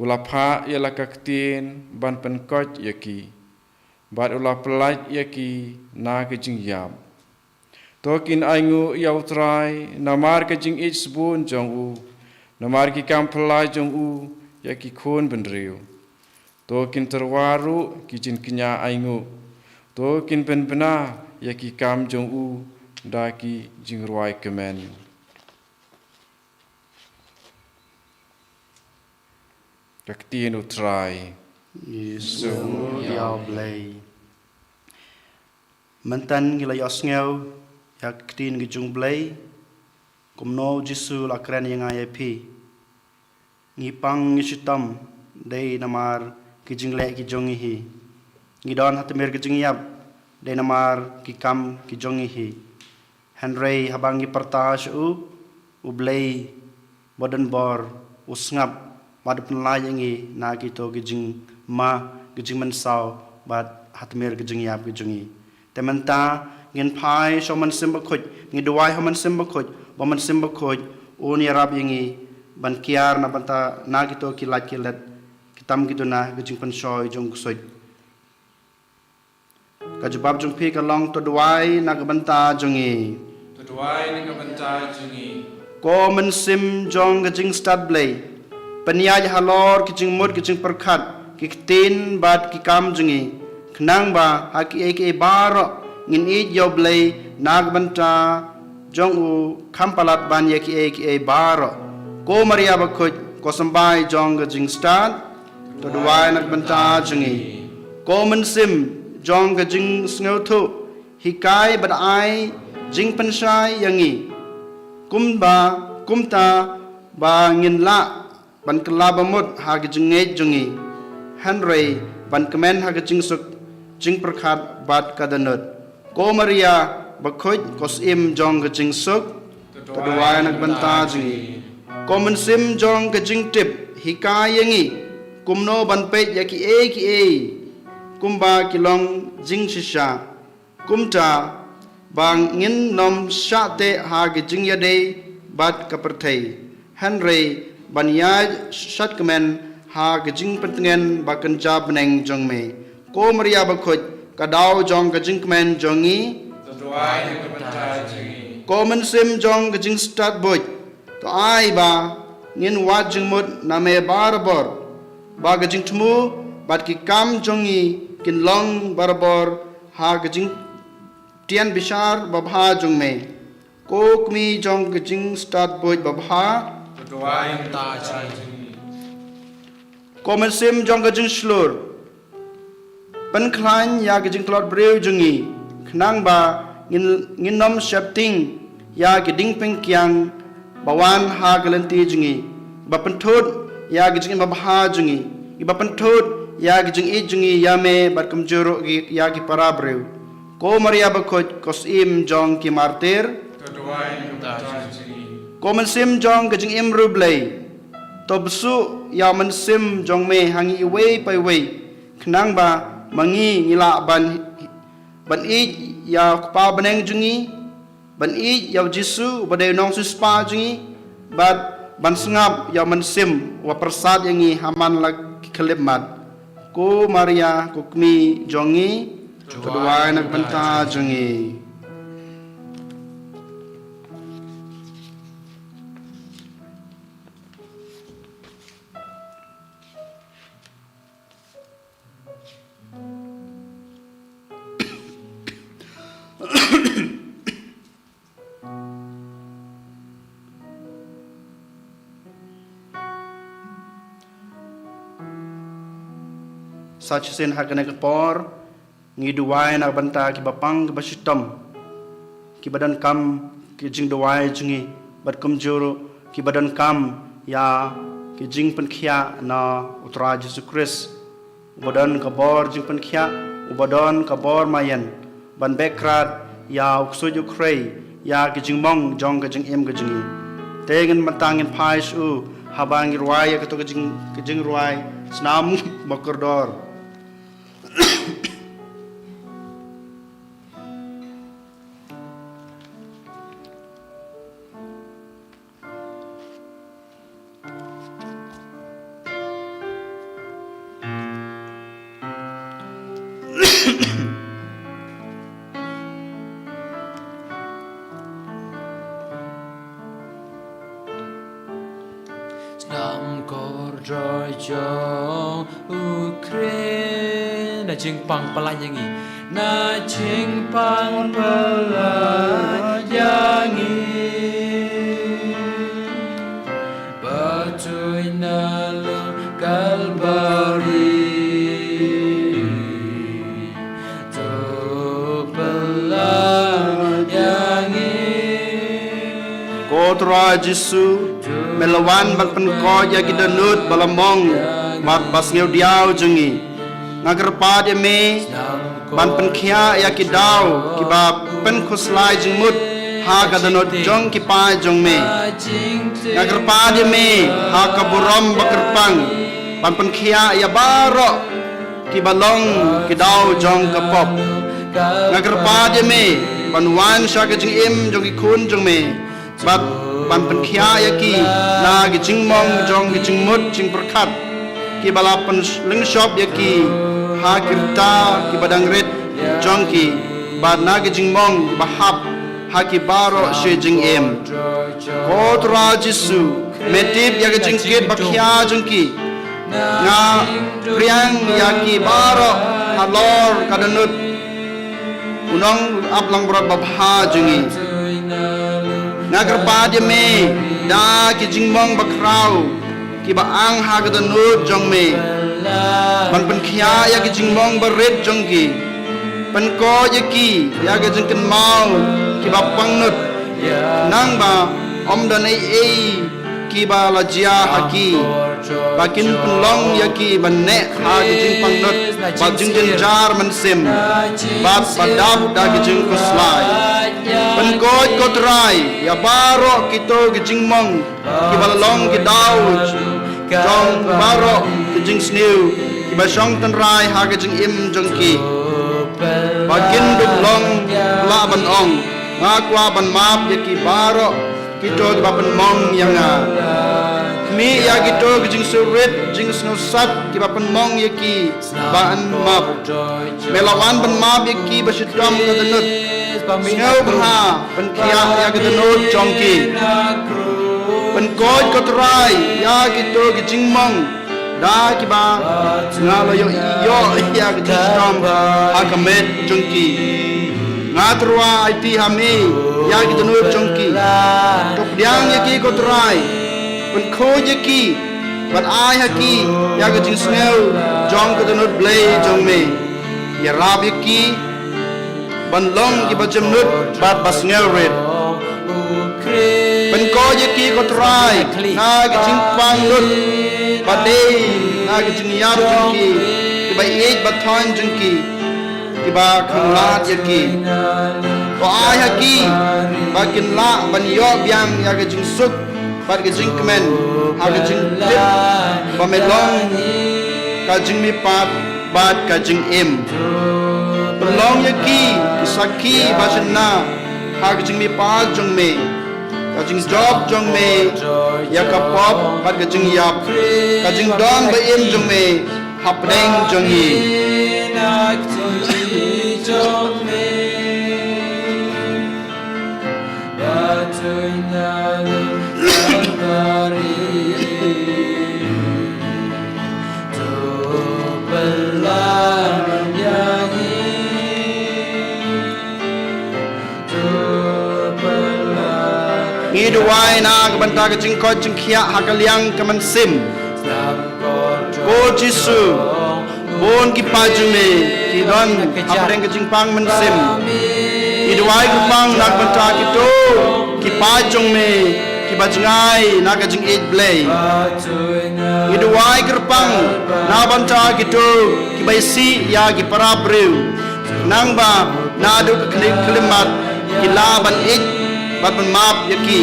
U la phah ïa la ka ktien ban pynkoit ïa ki, bad u la pyllait ïa ki na ka jingïap. To kin ainguh ïa U Trai namar ka jingïeit sbun jong u, namar ki kam phylla jong u ïa ki khun bynriew. To kin tyrwa ruh ki jingkñia ainguh. To kin pynbna ïa ki kam jong u da ki jingrwai kmen. Ka ktien U Trai. Ïa u Blei. Mynta ngi la ïohsngew ïa ka ktien ka jong U Blei. Kumno U Jisu la kren ïa nga ïa phi. Ngi pang ngi shitom dei namar ki jingleh ki jong ngi hi. Ngi don ha tmier ki jingïap dei namar ki kam ki jong ngi hi. Hynrei haba ngi pyrta sha u, U Blei ba don bor u sngap bad u pynlait ïa ngi na kito ki jingma, ki jingmynsaw bad ha tmier ki jingïap ki jong ngi. Te mynta ngin phai sha U Mynsiem Bakhuid, ngi duwai ha U Mynsiem Bakhuid, ba U Mynsiem Bakhuid un ïarap ïa ngi ban kiar na bynta na kito ki lait ki let, ki tam ki duna, ki jingpynshoi jong u ksuid. Ka jubab jong phi ka long, to duwai na ka bynta jong ngi. To duwai na ka bynta jong ngi. Ko Mynsiem jong ka jingstad Blei, pynïaid halor ki jingmut ki jingpyrkhat, ki ktien bad ki kam jong ngi, khnang ba ha kiei kiei baroh ngin ïeit ïa U Blei na ka bynta jong u, kham palat ban ïa kiei kiei baroh. Ko Maria Bakhuid, ko symbai jong ka jingstad, to duwai na ka bynta jong ngi. Ko Mynsiem jong ka jingsngewthuh, hikai bad ai jingpynshai ïa ngi, kumba, kumta ba ngin lah ban kylla bamut ha ka jingngeit jong ngi, hynrei ban kmen ha ka jingsuk jingpyrkhat bad ka dohnud. Ko Maria Bakhuid, ko Syiem jong ka jingsuk, to duwai na ka bynta jong ngi. Ko Mynsiem jong ka jingtip, hikai ïa ngi kumno ban peit ïa kiei kiei kumba ki long jingshisha, kumta ba ngin nym shah teh ha ka jingïadei bad ka pyrthei, hynrei ban ïaid shadkmen ha ka jingpyntngen ba kynja bneng jong me. Ko Maria Bakhuid, ka daw jong ka jingkmen jong ngi, to duwai na ka bynta jong ngi. Ko Mynsiem jong ka jingstad buit, to ai ba ngin wad jingmut na me barabor, ba ka jingthmu bad ki kam jong ngi kin long barabor ha ka jingtieng bishar babha jong me. Ko Kmie jong ka jingstad buit babha, to duwai na ka bynta jong ngi. Ko Mynsiem jong ka jingshlur, pynkhlaiñ ïa ka jingtlot briew jong ngi, khnang ba ngin, ngin nym sheptieng ïa ki diengpyngkiang ba wan ha ka lynti jong ngi, ba pynthut ïa ka jingim babha jong ngi, ba pynthut ïa ka jingïeit jong ngi ïa me bad kumjuh ruh ïa ki para briew. Ko Maria Bakhuid, ko Syiem jong ki martir, to duwai na ka bynta jong ngi. Ko Mynsiem jong ka jingim riewblei, to bsuh ïa u Mynsiem jong me ha ngi iwei pa iwei, khnang ba ma ngi ngi lah ban, ban ïeit ïa u Kpa bneng jong ngi, ban ïeit ïa u Jisu uba dei u nongsiewspah jong ngi, bad ban sngap ïa u Mynsiem uba pyrsad ïa ngi ha man la ki khyllipmat. Ko Maria, ko Kmie jong ngi, to duwai na ka bynta jong ngi. Sa shisien ha kane ka por, ngi duwai na ka bynta kiba pang kiba shitom, kiba donkam ki jingduwai jong ngi, bad kumjuh ruh kiba donkam ïa jingpynkhiah na u Trai Jisu Khrist, uba don ka bor jingpynkhiah, uba don ka bor maïan, ban beh krad ïa u ksuid u khrei ïa ka jingmong jong ka jingim ka jong ngi. Te ngin mynta ngin phai sha u haba ngi rwai ïa kato ka jing, ka jingrwai Snam Bakordor. Snam Kordor jong u Khrist. Na jingpang pyllait ïa ngi. Na jingpang pyllait ïa ngi. Ba tui na lum Kalbari. To pyllait ïa ngi. Ko Trai Jisu, me la wan ban pynkoit ïa ki dohnud ba la mong bad ba sngewdiaw jong ngi. Nga kyrpad ïa me ban pynkhiah ïa ki daw kiba pynkhuslai jingmut ha ka dohnud jong ki paid jong me. Nga kyrpad ïa me ha ka burom ba kyrpang ban pynkhiah ïa baroh kiba long ki daw jong ka pop. Nga kyrpad ïa me ban wan sha ka jingim jong ki khun jong me bad ban pynkhiah ïa ki na ki jingmong jong ki jingmut jingpyrkhat kiba la pynlyngshop ïa ki ha ki rta kiba dang rit jong ki bad na ki jingmong kiba hap ha ki baroh shi jingim. Ko Trai Jisu, me tip ïa ka jingkit ba khia jong ki. Nga phriang ïa ki baroh halor ka dohnud u nongaplangbrot babha jong ngi. Nga kyrpad ïa me da ki jingmong bakhraw kiba ang ha ka dohnud jong me ban pynkhiah ïa ki jingmong barit jong ki. Pynkoit ïa ki ïa ka jingkynmaw kiba pangnud, nangba ym don ei ei kiba la jia ha ki ba kin pynlong ïa ki ban neh ha ka jingpangnud bad jingjynjar mynsiem bad ba dap da ka jingkhuslai. Pynkoit ko Trai ïa baroh kito ki jingmong kiba la long ki daw jong baroh ki jingsniew kiba shong tynrai ha ka jingim jong ki. Ba kin dup long, lah ban ong, nga kwah ban map ïa ki baroh kito kiba pynmong ïa nga. Khmih ïa kito ki jingsngewrit jingsngewsat kiba pynmong ïa ki ban map. Me la wan ban map ïa ki ba shitom ka dohnud. Sngewbha pynkhiah ïa ka dohnud jong ki. Pynkoit ko Trai ïa kito ki jingmong da kiba nga la ïoh ïoh ïa ka jingshitom ha ka met jong ki. Nga tyrwa aiti ha me ïa ki dohnud jong ki. To pdiang ïa ki ko Trai. Pynkhuid ïa ki bad ai ha ki ïa ka jingsngew jong ka dohnud Blei jong me. Ïarap ïa ki ban long kiba jemnud bad ba sngewrit. Pynkoit ïa ki ko Trai na ka jingpang lut bad dei na ka jingïap jong ki, kiba ïeit ba thon jong ki, kiba khanglad ïa ki. To ai ha ki ba kin lah ban ïoh biang ïa ka jingsuk bad ka jingkmen ha ka jingtip ba me long ka jingmihpat bad ka jingim. Pynlong ïa ki ki sakhi ba shynna ha ka jingmihpat jong me, ka jingjop jong me ïa ka pop bad ka jingïap, ka jingdon ba im jong me hapdeng jong ngi. Ngi duwai na ka bynta ka jingkoit jingkhiah ha ka liang ka mynsiem. Ko Jisu, bun ki paid jong me ki don hapdeng ka jingpang mynsiem. Ngi duwai kyrpang na ka bynta kito ki paid jong me kiba jngai na ka jingïeit Blei. Ngi duwai kyrpang na bynta kito kiba isih ïa ki para briew, khnang ba naduh ka khyllipmat ki lah ban ïeit bad ban map ïa ki.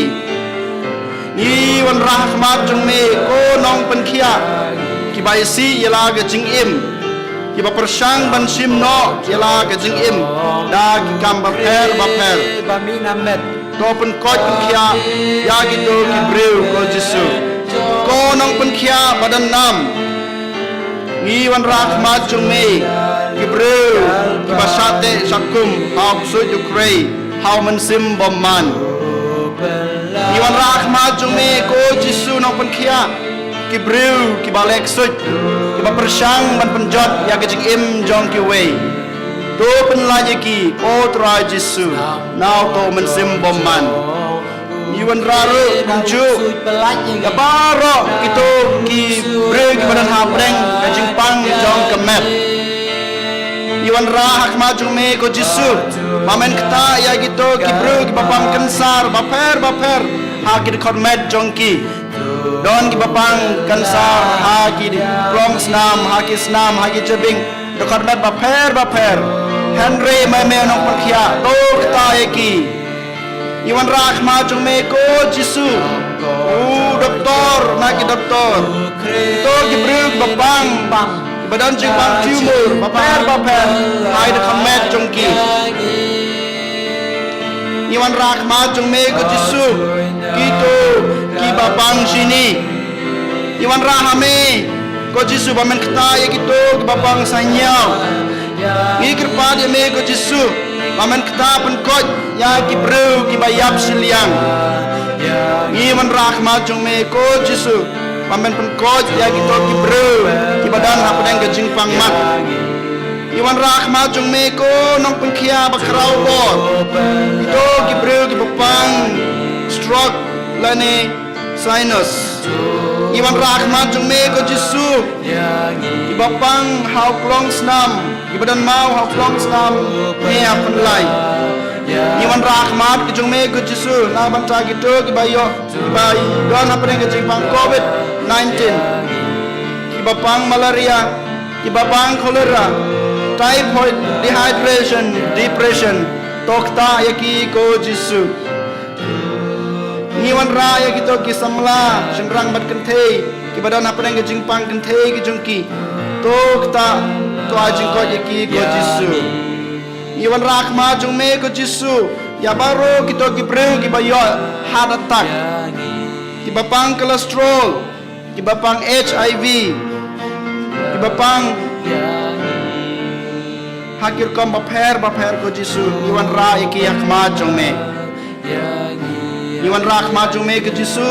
Ngi wanrah ha khmat jong me ko nongpynkhiah kiba isih ïa la ka jingim, kiba pyrshang ban shim noh ïa la ka jingim da ki kam bapher bapher. To pynkhiah ïa kito ki briew, ko Jisu, ko nongpynkhiah ba don nam. Ngi wanrah ha khmat jong me ki briew kiba shah teh shah kum ha u ksuid u khrei, ha u mynsiem bymman. Ngi wanrah ha khmat jong me, ko Jisu nongpynkhiah, ki briew kiba leh ksuid, kiba pyrshang ban pynjot ïa ka jingim jong kiwei. To pynlait ïa ki, ko Trai Jisu, na uto u mynsiem bymman. Ngi wanrah ruh kumjuh ïa baroh kito ki briew kiba don hapdeng ka jingpang jong ka met. Ngi wanrah ha khmat jong me, ko Jisu, ba men ktah ïa kito ki briew kiba pang kansar bapher bapher ha ki dkhot met jong ki. Don kiba pang kansar ha ki klong snam, ha ki snam, ha ki jabieng, dkhot met bapher bapher. Hynrei me, me nongpynkhiah, to ktah ïa ki. Ngi wanrah ha khmat jong me, ko Jisu, u doktor na ki doktor, kito ki briew kiba pang, kiba don jingpang tumor bapher bapher ha ki dkhot met jong ki. Ngi wanrah ha khmat jong me, ko Jisu, kito kiba pang jini. Ngi wanrah ha me, ko Jisu, ba men ktah ïa kito kiba pang saiñiaw. Ngi kyrpad ïa me, ko Jisu, ba men ktah, pynkoit ïa ki briew kiba ïap shiliang. Ngi wanrah ha khmat jong me, ko Jisu, ba men pynkoit ïa kito ki briew kiba don hapdeng ka jingpang mat. Ngi wanrah ha khmat jong me, ko nongpynkhiah ba khraw bor, kito ki briew kiba pang stroke lane sinus. Ngi wanrah ha khmat jong me, ko Jisu, kiba pang ha u klong snam, kiba don maw ha u klong snam, ne ha u pynlait. Ngi wanrah ha khmat ka jong me, ko Jisu, na bynta kito kiba ïoh, kiba don hapdeng ka jingpang covid nineteen, kiba pang malaria, kiba pang cholera, typhoid, dehydration, depression. To ktah ïa ki, ko Jisu. Ngi wanrah ïa kito ki samla shynrang bad kynthei kiba don hapdeng ka jingpang kynthei ki jong ki. To ktah, to ai jingkoit ïa ki, ko Jisu. Ngi wanrah ha khmat jong me, ko Jisu, ïa baroh kito ki briew kiba ïoh heart attack, kiba pang cholesterol, kiba pang HIV, kiba pang ha ki rukom bapher bapher, ko Jisu. Ngi wanrah ïa ki ha khmat jong me. Ngi wanrah ha khmat jong me, ko Jisu,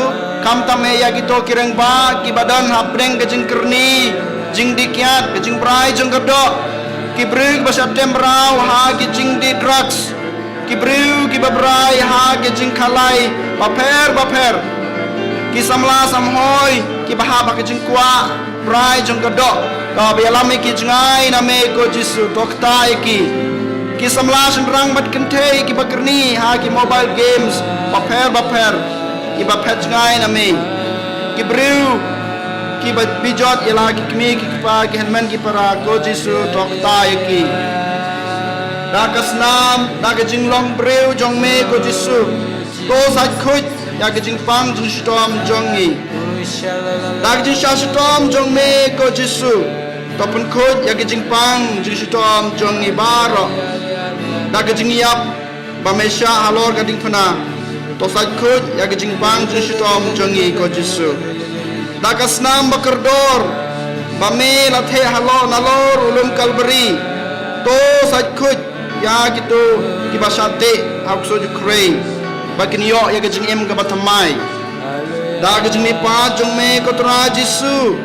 khamtam eh ïa kito ki rangbah kiba don hapdeng ka jingkyrni jingdih kiad, ka jingbrai jong ka doh, ki briew kiba shah tem mraw ha ki jingdih drugs, ki briew kiba brai ha ki jingkhalai bapher bapher, ki samla samhoi kiba hap ha ki jingkwah brai jong ka doh, kaba ïalam ïa ki jngai na me, ko Jisu, to ktah ïa ki. Ki samla shynrang bad kynthei kiba kyrni ha ki mobile games bapher bapher, kiba phet jngai na me. Ki briew kiba bijot ïa la ki kmie ki kpa, ki hynmen ki para, ko Jisu, to ktah ïa ki. Da ka snam, da ka jinglong briew jong me, ko Jisu, to sait khuid ïa ka jingpang jingshitom jong ngi. Da ka jingshah shitom jong me, ko Jisu, to pynkhuid ïa ka jingpang jingshitom jong ngi baroh. Da ka jingïap ba me shah halor ka diengphna, to sait khuid ïa ka jingpang jingshitom jong ngi, ko Jisu. Da ka snam ba kordor ba me la theh halor nalor u lum Kalbari, to sait khuid ïa kito kiba shah teh ha u ksuid u khrei, ba kin ïoh ïa ka jingim kaba thymmai. Da ka jingmihpat jong me, ko Trai Jisu,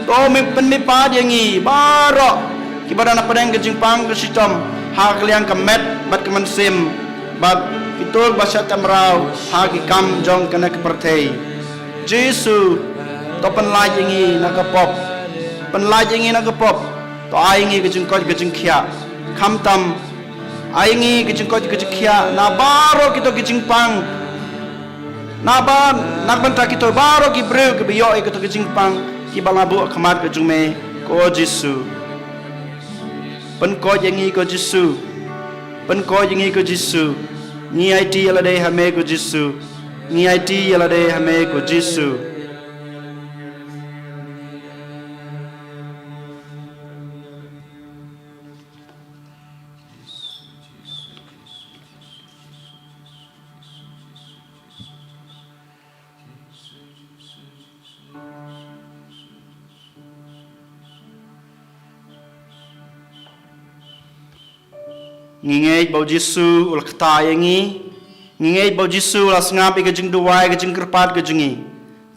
to me pynmihpat ïa ngi baroh kiba don hapdeng ka jingpang ka shitom ha ka liang ka met bad ka mynsiem, bad kito kiba shah tem mraw ha ki kam jong kane ka pyrthei. Jisu, to pynlait ïa ngi na ka pop. Pynlait ïa ngi na ka pop. To ai ïa ngi ka jingkoit ka jingkhiah. Khamtam, ai ïa ngi ka jingkoit ka jingkhiah na baroh kito ki jingpang Naba, na ka bynta kito baroh ki briew kiba ïoh ïa kato ka jingpang, kiba la buh ha khmat ka jong me, ko Jisu. Pynkoit ïa ngi ko Jisu. Pynkoit ïa ngi ko Jisu. Ngi aiti ïa lade ha me ko Jisu. Ngi aiti ïa lade ha me ko Jisu. Ngi ngeit ba u Jisu u la ktah ïa ngi. Ngi ngeit ba u Jisu u la sngap ïa ka jingduwai, ka jingkyrpad ka jong ngi.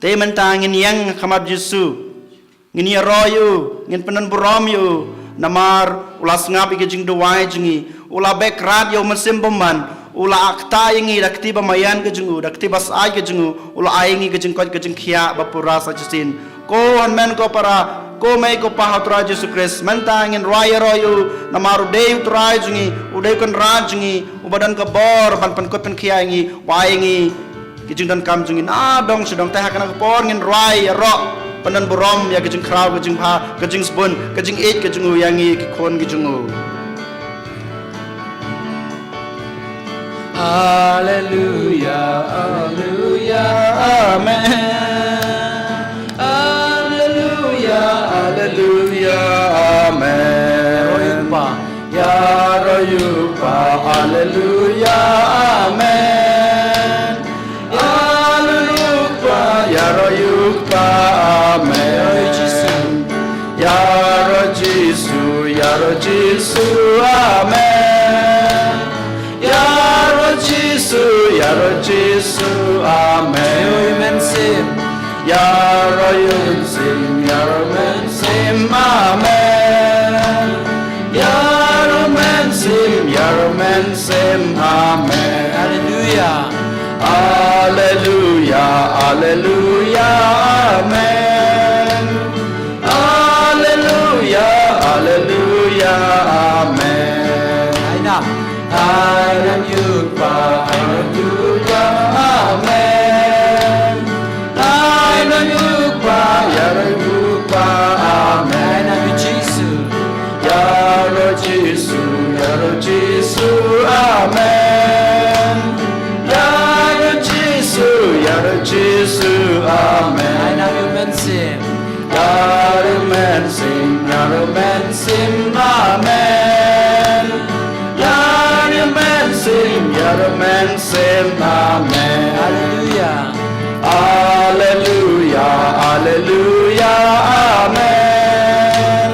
Te mynta ngin ïeng ha khmat Jisu. Ngin ïaroh ïa u, ngin pyndon burom ïa u. Namar u la sngap ïa ka jingduwai jong ngi. U la beh krad ïa u Mynsiem Bymman. U la aktah ïa ngi da ka kti ba maïan ka jong u, da ka kti ba syaid ka jong u. U la ai ïa ngi ka jingkoit ka jingkhiah ba pura sa shisien. Ko hynmen ko para, ko mei ko pa ha u Trai Jisu Khrist, mynta ngin rwai ïaroh ïa u, namar u dei u Trai jong ngi, u dei u Kynrad jong ngi, uba don ka bor ban pynkhuid pynkhiah ïa ngi, u ai ïa ngi ki jingdonkam jong ngi nadong shadong. Te ha kane ka por ngin rwai ïaroh, pyndon burom ïa ka jingkhraw, ka jingbha, ka jingsbun, ka jingïeit ka jong u ïa ngi ki khun ki jong u. Alleluia, alleluia, amen. Alleluia, alleluia, amen. Ïaroh ïa u Kpa. Ïaroh ïa u Kpa, alleluia, amen. Ïaroh ïa u Kpa, ïaroh ïa u Kpa, amen. Ïaroh ïa u Jisu. Ïaroh Jisu, ïaroh Jisu, amen. Ïaroh Jisu, ïaroh Jisu, amen. Ïaroh ïa u Mynsiem. Ïaroh ïa u Mynsiem, ïaroh ïa u Mynsiem, amen. Ïaroh ïa u Mynsiem, ïaroh ïa u Mynsiem, amen. Alleluia. Alleluia, alleluia, amen. Alleluia, alleluia, amen. Ai nam. Ai nam ïa u Kpa, ai nam ïa u Kpa, amen. Ai nam ïa u Kpa, ïaroh ïa u Kpa, amen. Ai nam ïa u Jisu. Ïaroh Jisu, ïaroh Jisu, amen. Ïaroh Jisu, ïaroh Jisu, amen. Ai nam ïa u Mynsiem. Ïaroh ïa u Mynsiem, ïaroh ïa u Mynsiem, amen. Ïaroh ïa u Mynsiem, ïaroh ïa u Mynsiem, amen. Alleluia. Alleluia, alleluia, amen.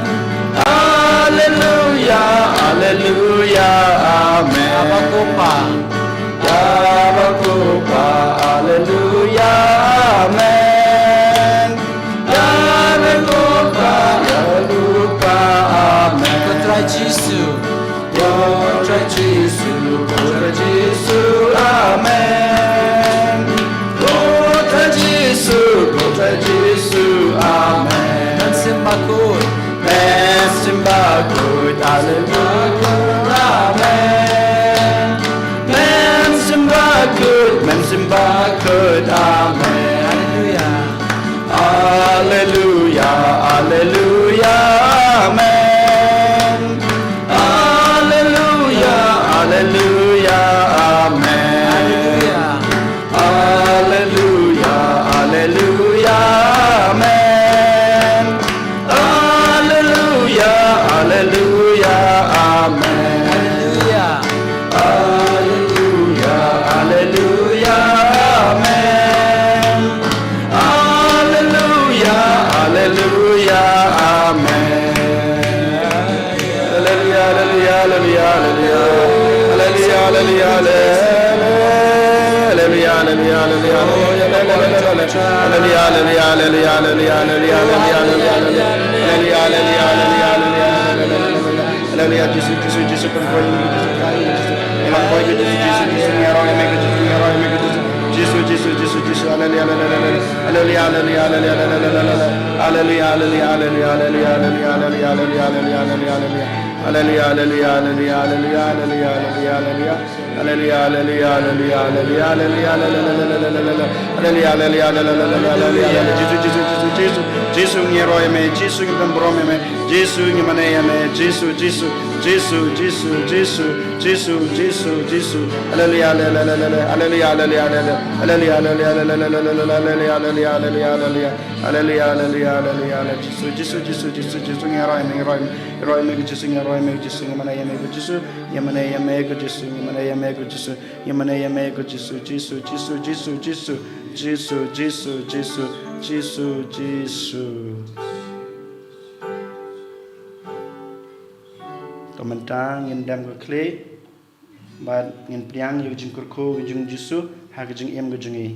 Alleluia, alleluia, amen. Ïa ba ko Pa. Ïa ba ko Pa, alleluia, amen. Ïa ba ko Pa, ïa ba ko Pa, amen. Ko Trai Jisu. Ko Trai Jisu, ko Trai Jisu, amen. Ko Trai Jisu, ko Trai Jisu, amen. Mynsiem Bakhuid. Mynsiem Bakhuid, alleluia, amen. Mynsiem Bakhuid, Mynsiem Bakhuid, amen. Alleluia. Alleluia, alleluia, amen. Alleluia, alleluia, amen. Alleluia. Alleluia, alleluia, amen. Alleluia, alleluia, amen. Alleluia. Alleluia, alleluia, amen. Alleluia, alleluia, amen. Alleluia, alleluia, alleluia, alleluia. Alleluia, alleluia, alleluia. Alleluia, alleluia, alleluia, alleluia. Alleluia, alleluia, alleluia, alleluia. Alleluia, alleluia, alleluia, alleluia. Alleluia, alleluia, alleluia, alleluia. Alleluia, Jisu, Jisu, Jisu, pynkoit ïa ngi, Jisu, pynkoit ïa ngi, Jisu. Ngi la koit ïa Jisu, Jisu, Jisu, ngi ïaroh ïa me ko Jisu. Jisu, Jisu, Jisu, Jisu, alleluia, alleluia, alleluia. Alleluia, alleluia, alleluia, alleluia. Alleluia, alleluia, alleluia, alleluia. Alleluia, alleluia, alleluia, alleluia. Alleluia, alleluia, alleluia, alleluia, alleluia, alleluia, alleluia. Haleluya, haleluya, haleluya, haleluya, haleluya, haleluya, haleluya, haleluya, haleluya, haleluya, haleluya, haleluya, Jisu, Jisu, Jisu, Jisu, Jisu, ngi ïaroh ïa me, Jisu, ngi pynburom ïa me, Jisu, ngi mane ïa me, Jisu, Jisu, Jisu, Jisu, Jisu, Jisu, Jisu, Jisu, haleluya, haleluya, haleluya, haleluya, haleluya, haleluya, haleluya, Jisu, Jisu, Jisu, Jisu, Jisu, ngi ïaroh ïa me, ngi ïaroh ïa me, ïaroh ïa me, Jisu, ngi ïaroh ïa me, Jisu, ngi mane ïa me, Jisu, ngi mane ïa me, Jisu, ngi mane ïa me, Jisu, ngi mane ïa me, Jisu, ngi mane ïa me, Jisu, Jisu, Jisu, Jisu, Jisu, Jisu, Jisu, Jisu, Jisu. Te mynta ngin dem ka khlieh bad ngin pdiang ïa ka jingkyrkhu ka jong u Jisu ha ka jingim ka jong ngi.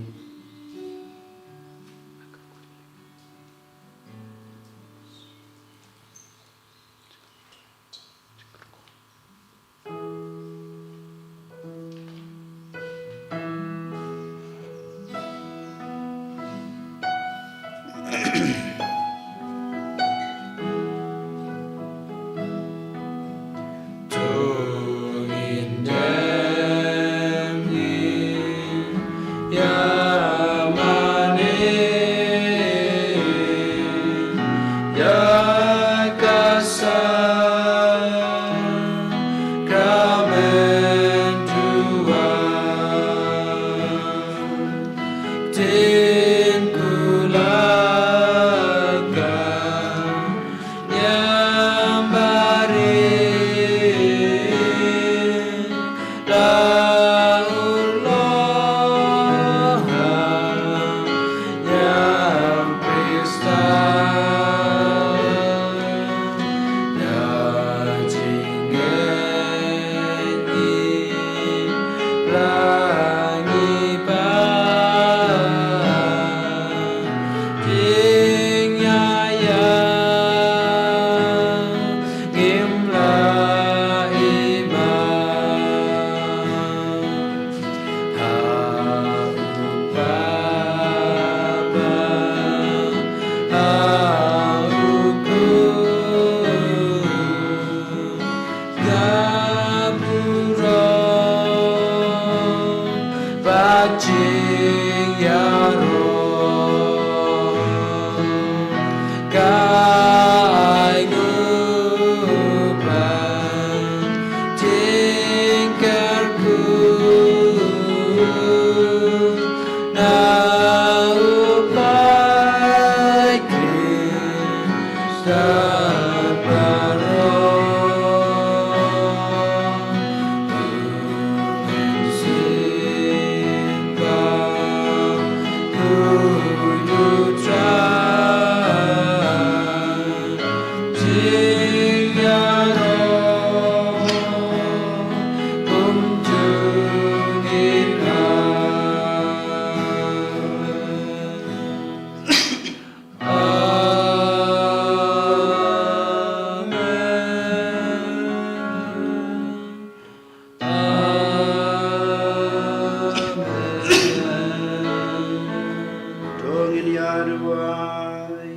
To ngin ïa duwai.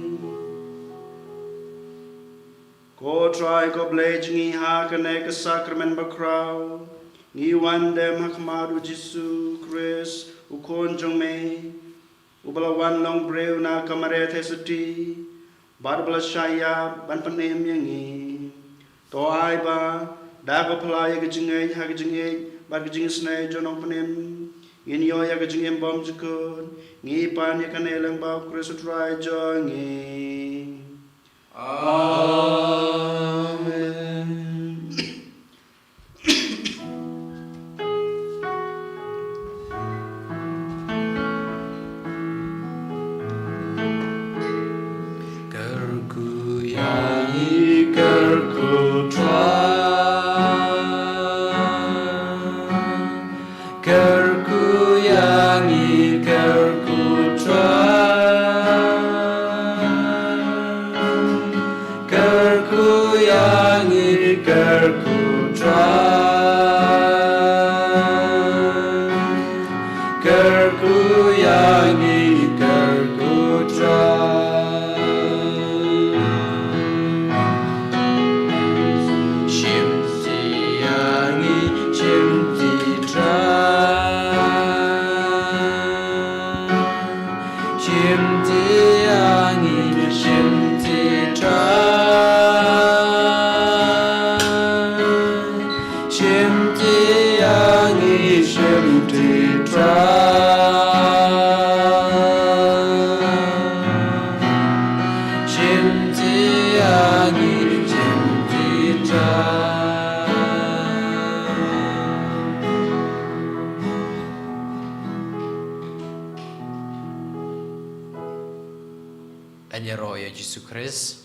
Ko Trai, ko Blei jong ngi, ha kane ka sakramen bakhraw ngi wan dem ha khmat u Jisu Khrist, u Khun jong me, uba la wan long briew na ka Maria Theisotti, bad uba la shah ïap ban pynim ïa ngi. To ai ba da ka pla ïa ka jingngeit ha ka jingïeit bad ka jingisynei jong u Nongpynim, ngin ïoh ïa ka jingim bymjukut. Ngi pan ïa kane lyngba u Khrist u Trai jong ngi. Amen. Kyrkhu ïa ngi, kyrkhu Trai. Kyrkhu ïa ngi, kyrkhu Trai. Kyrkhu ïa ngi, kyrkhu Trai. Kyrkhu ïa ngi, kyrkhu Trai. Shim ti ïa ngi, shim ti Trai. Khrist.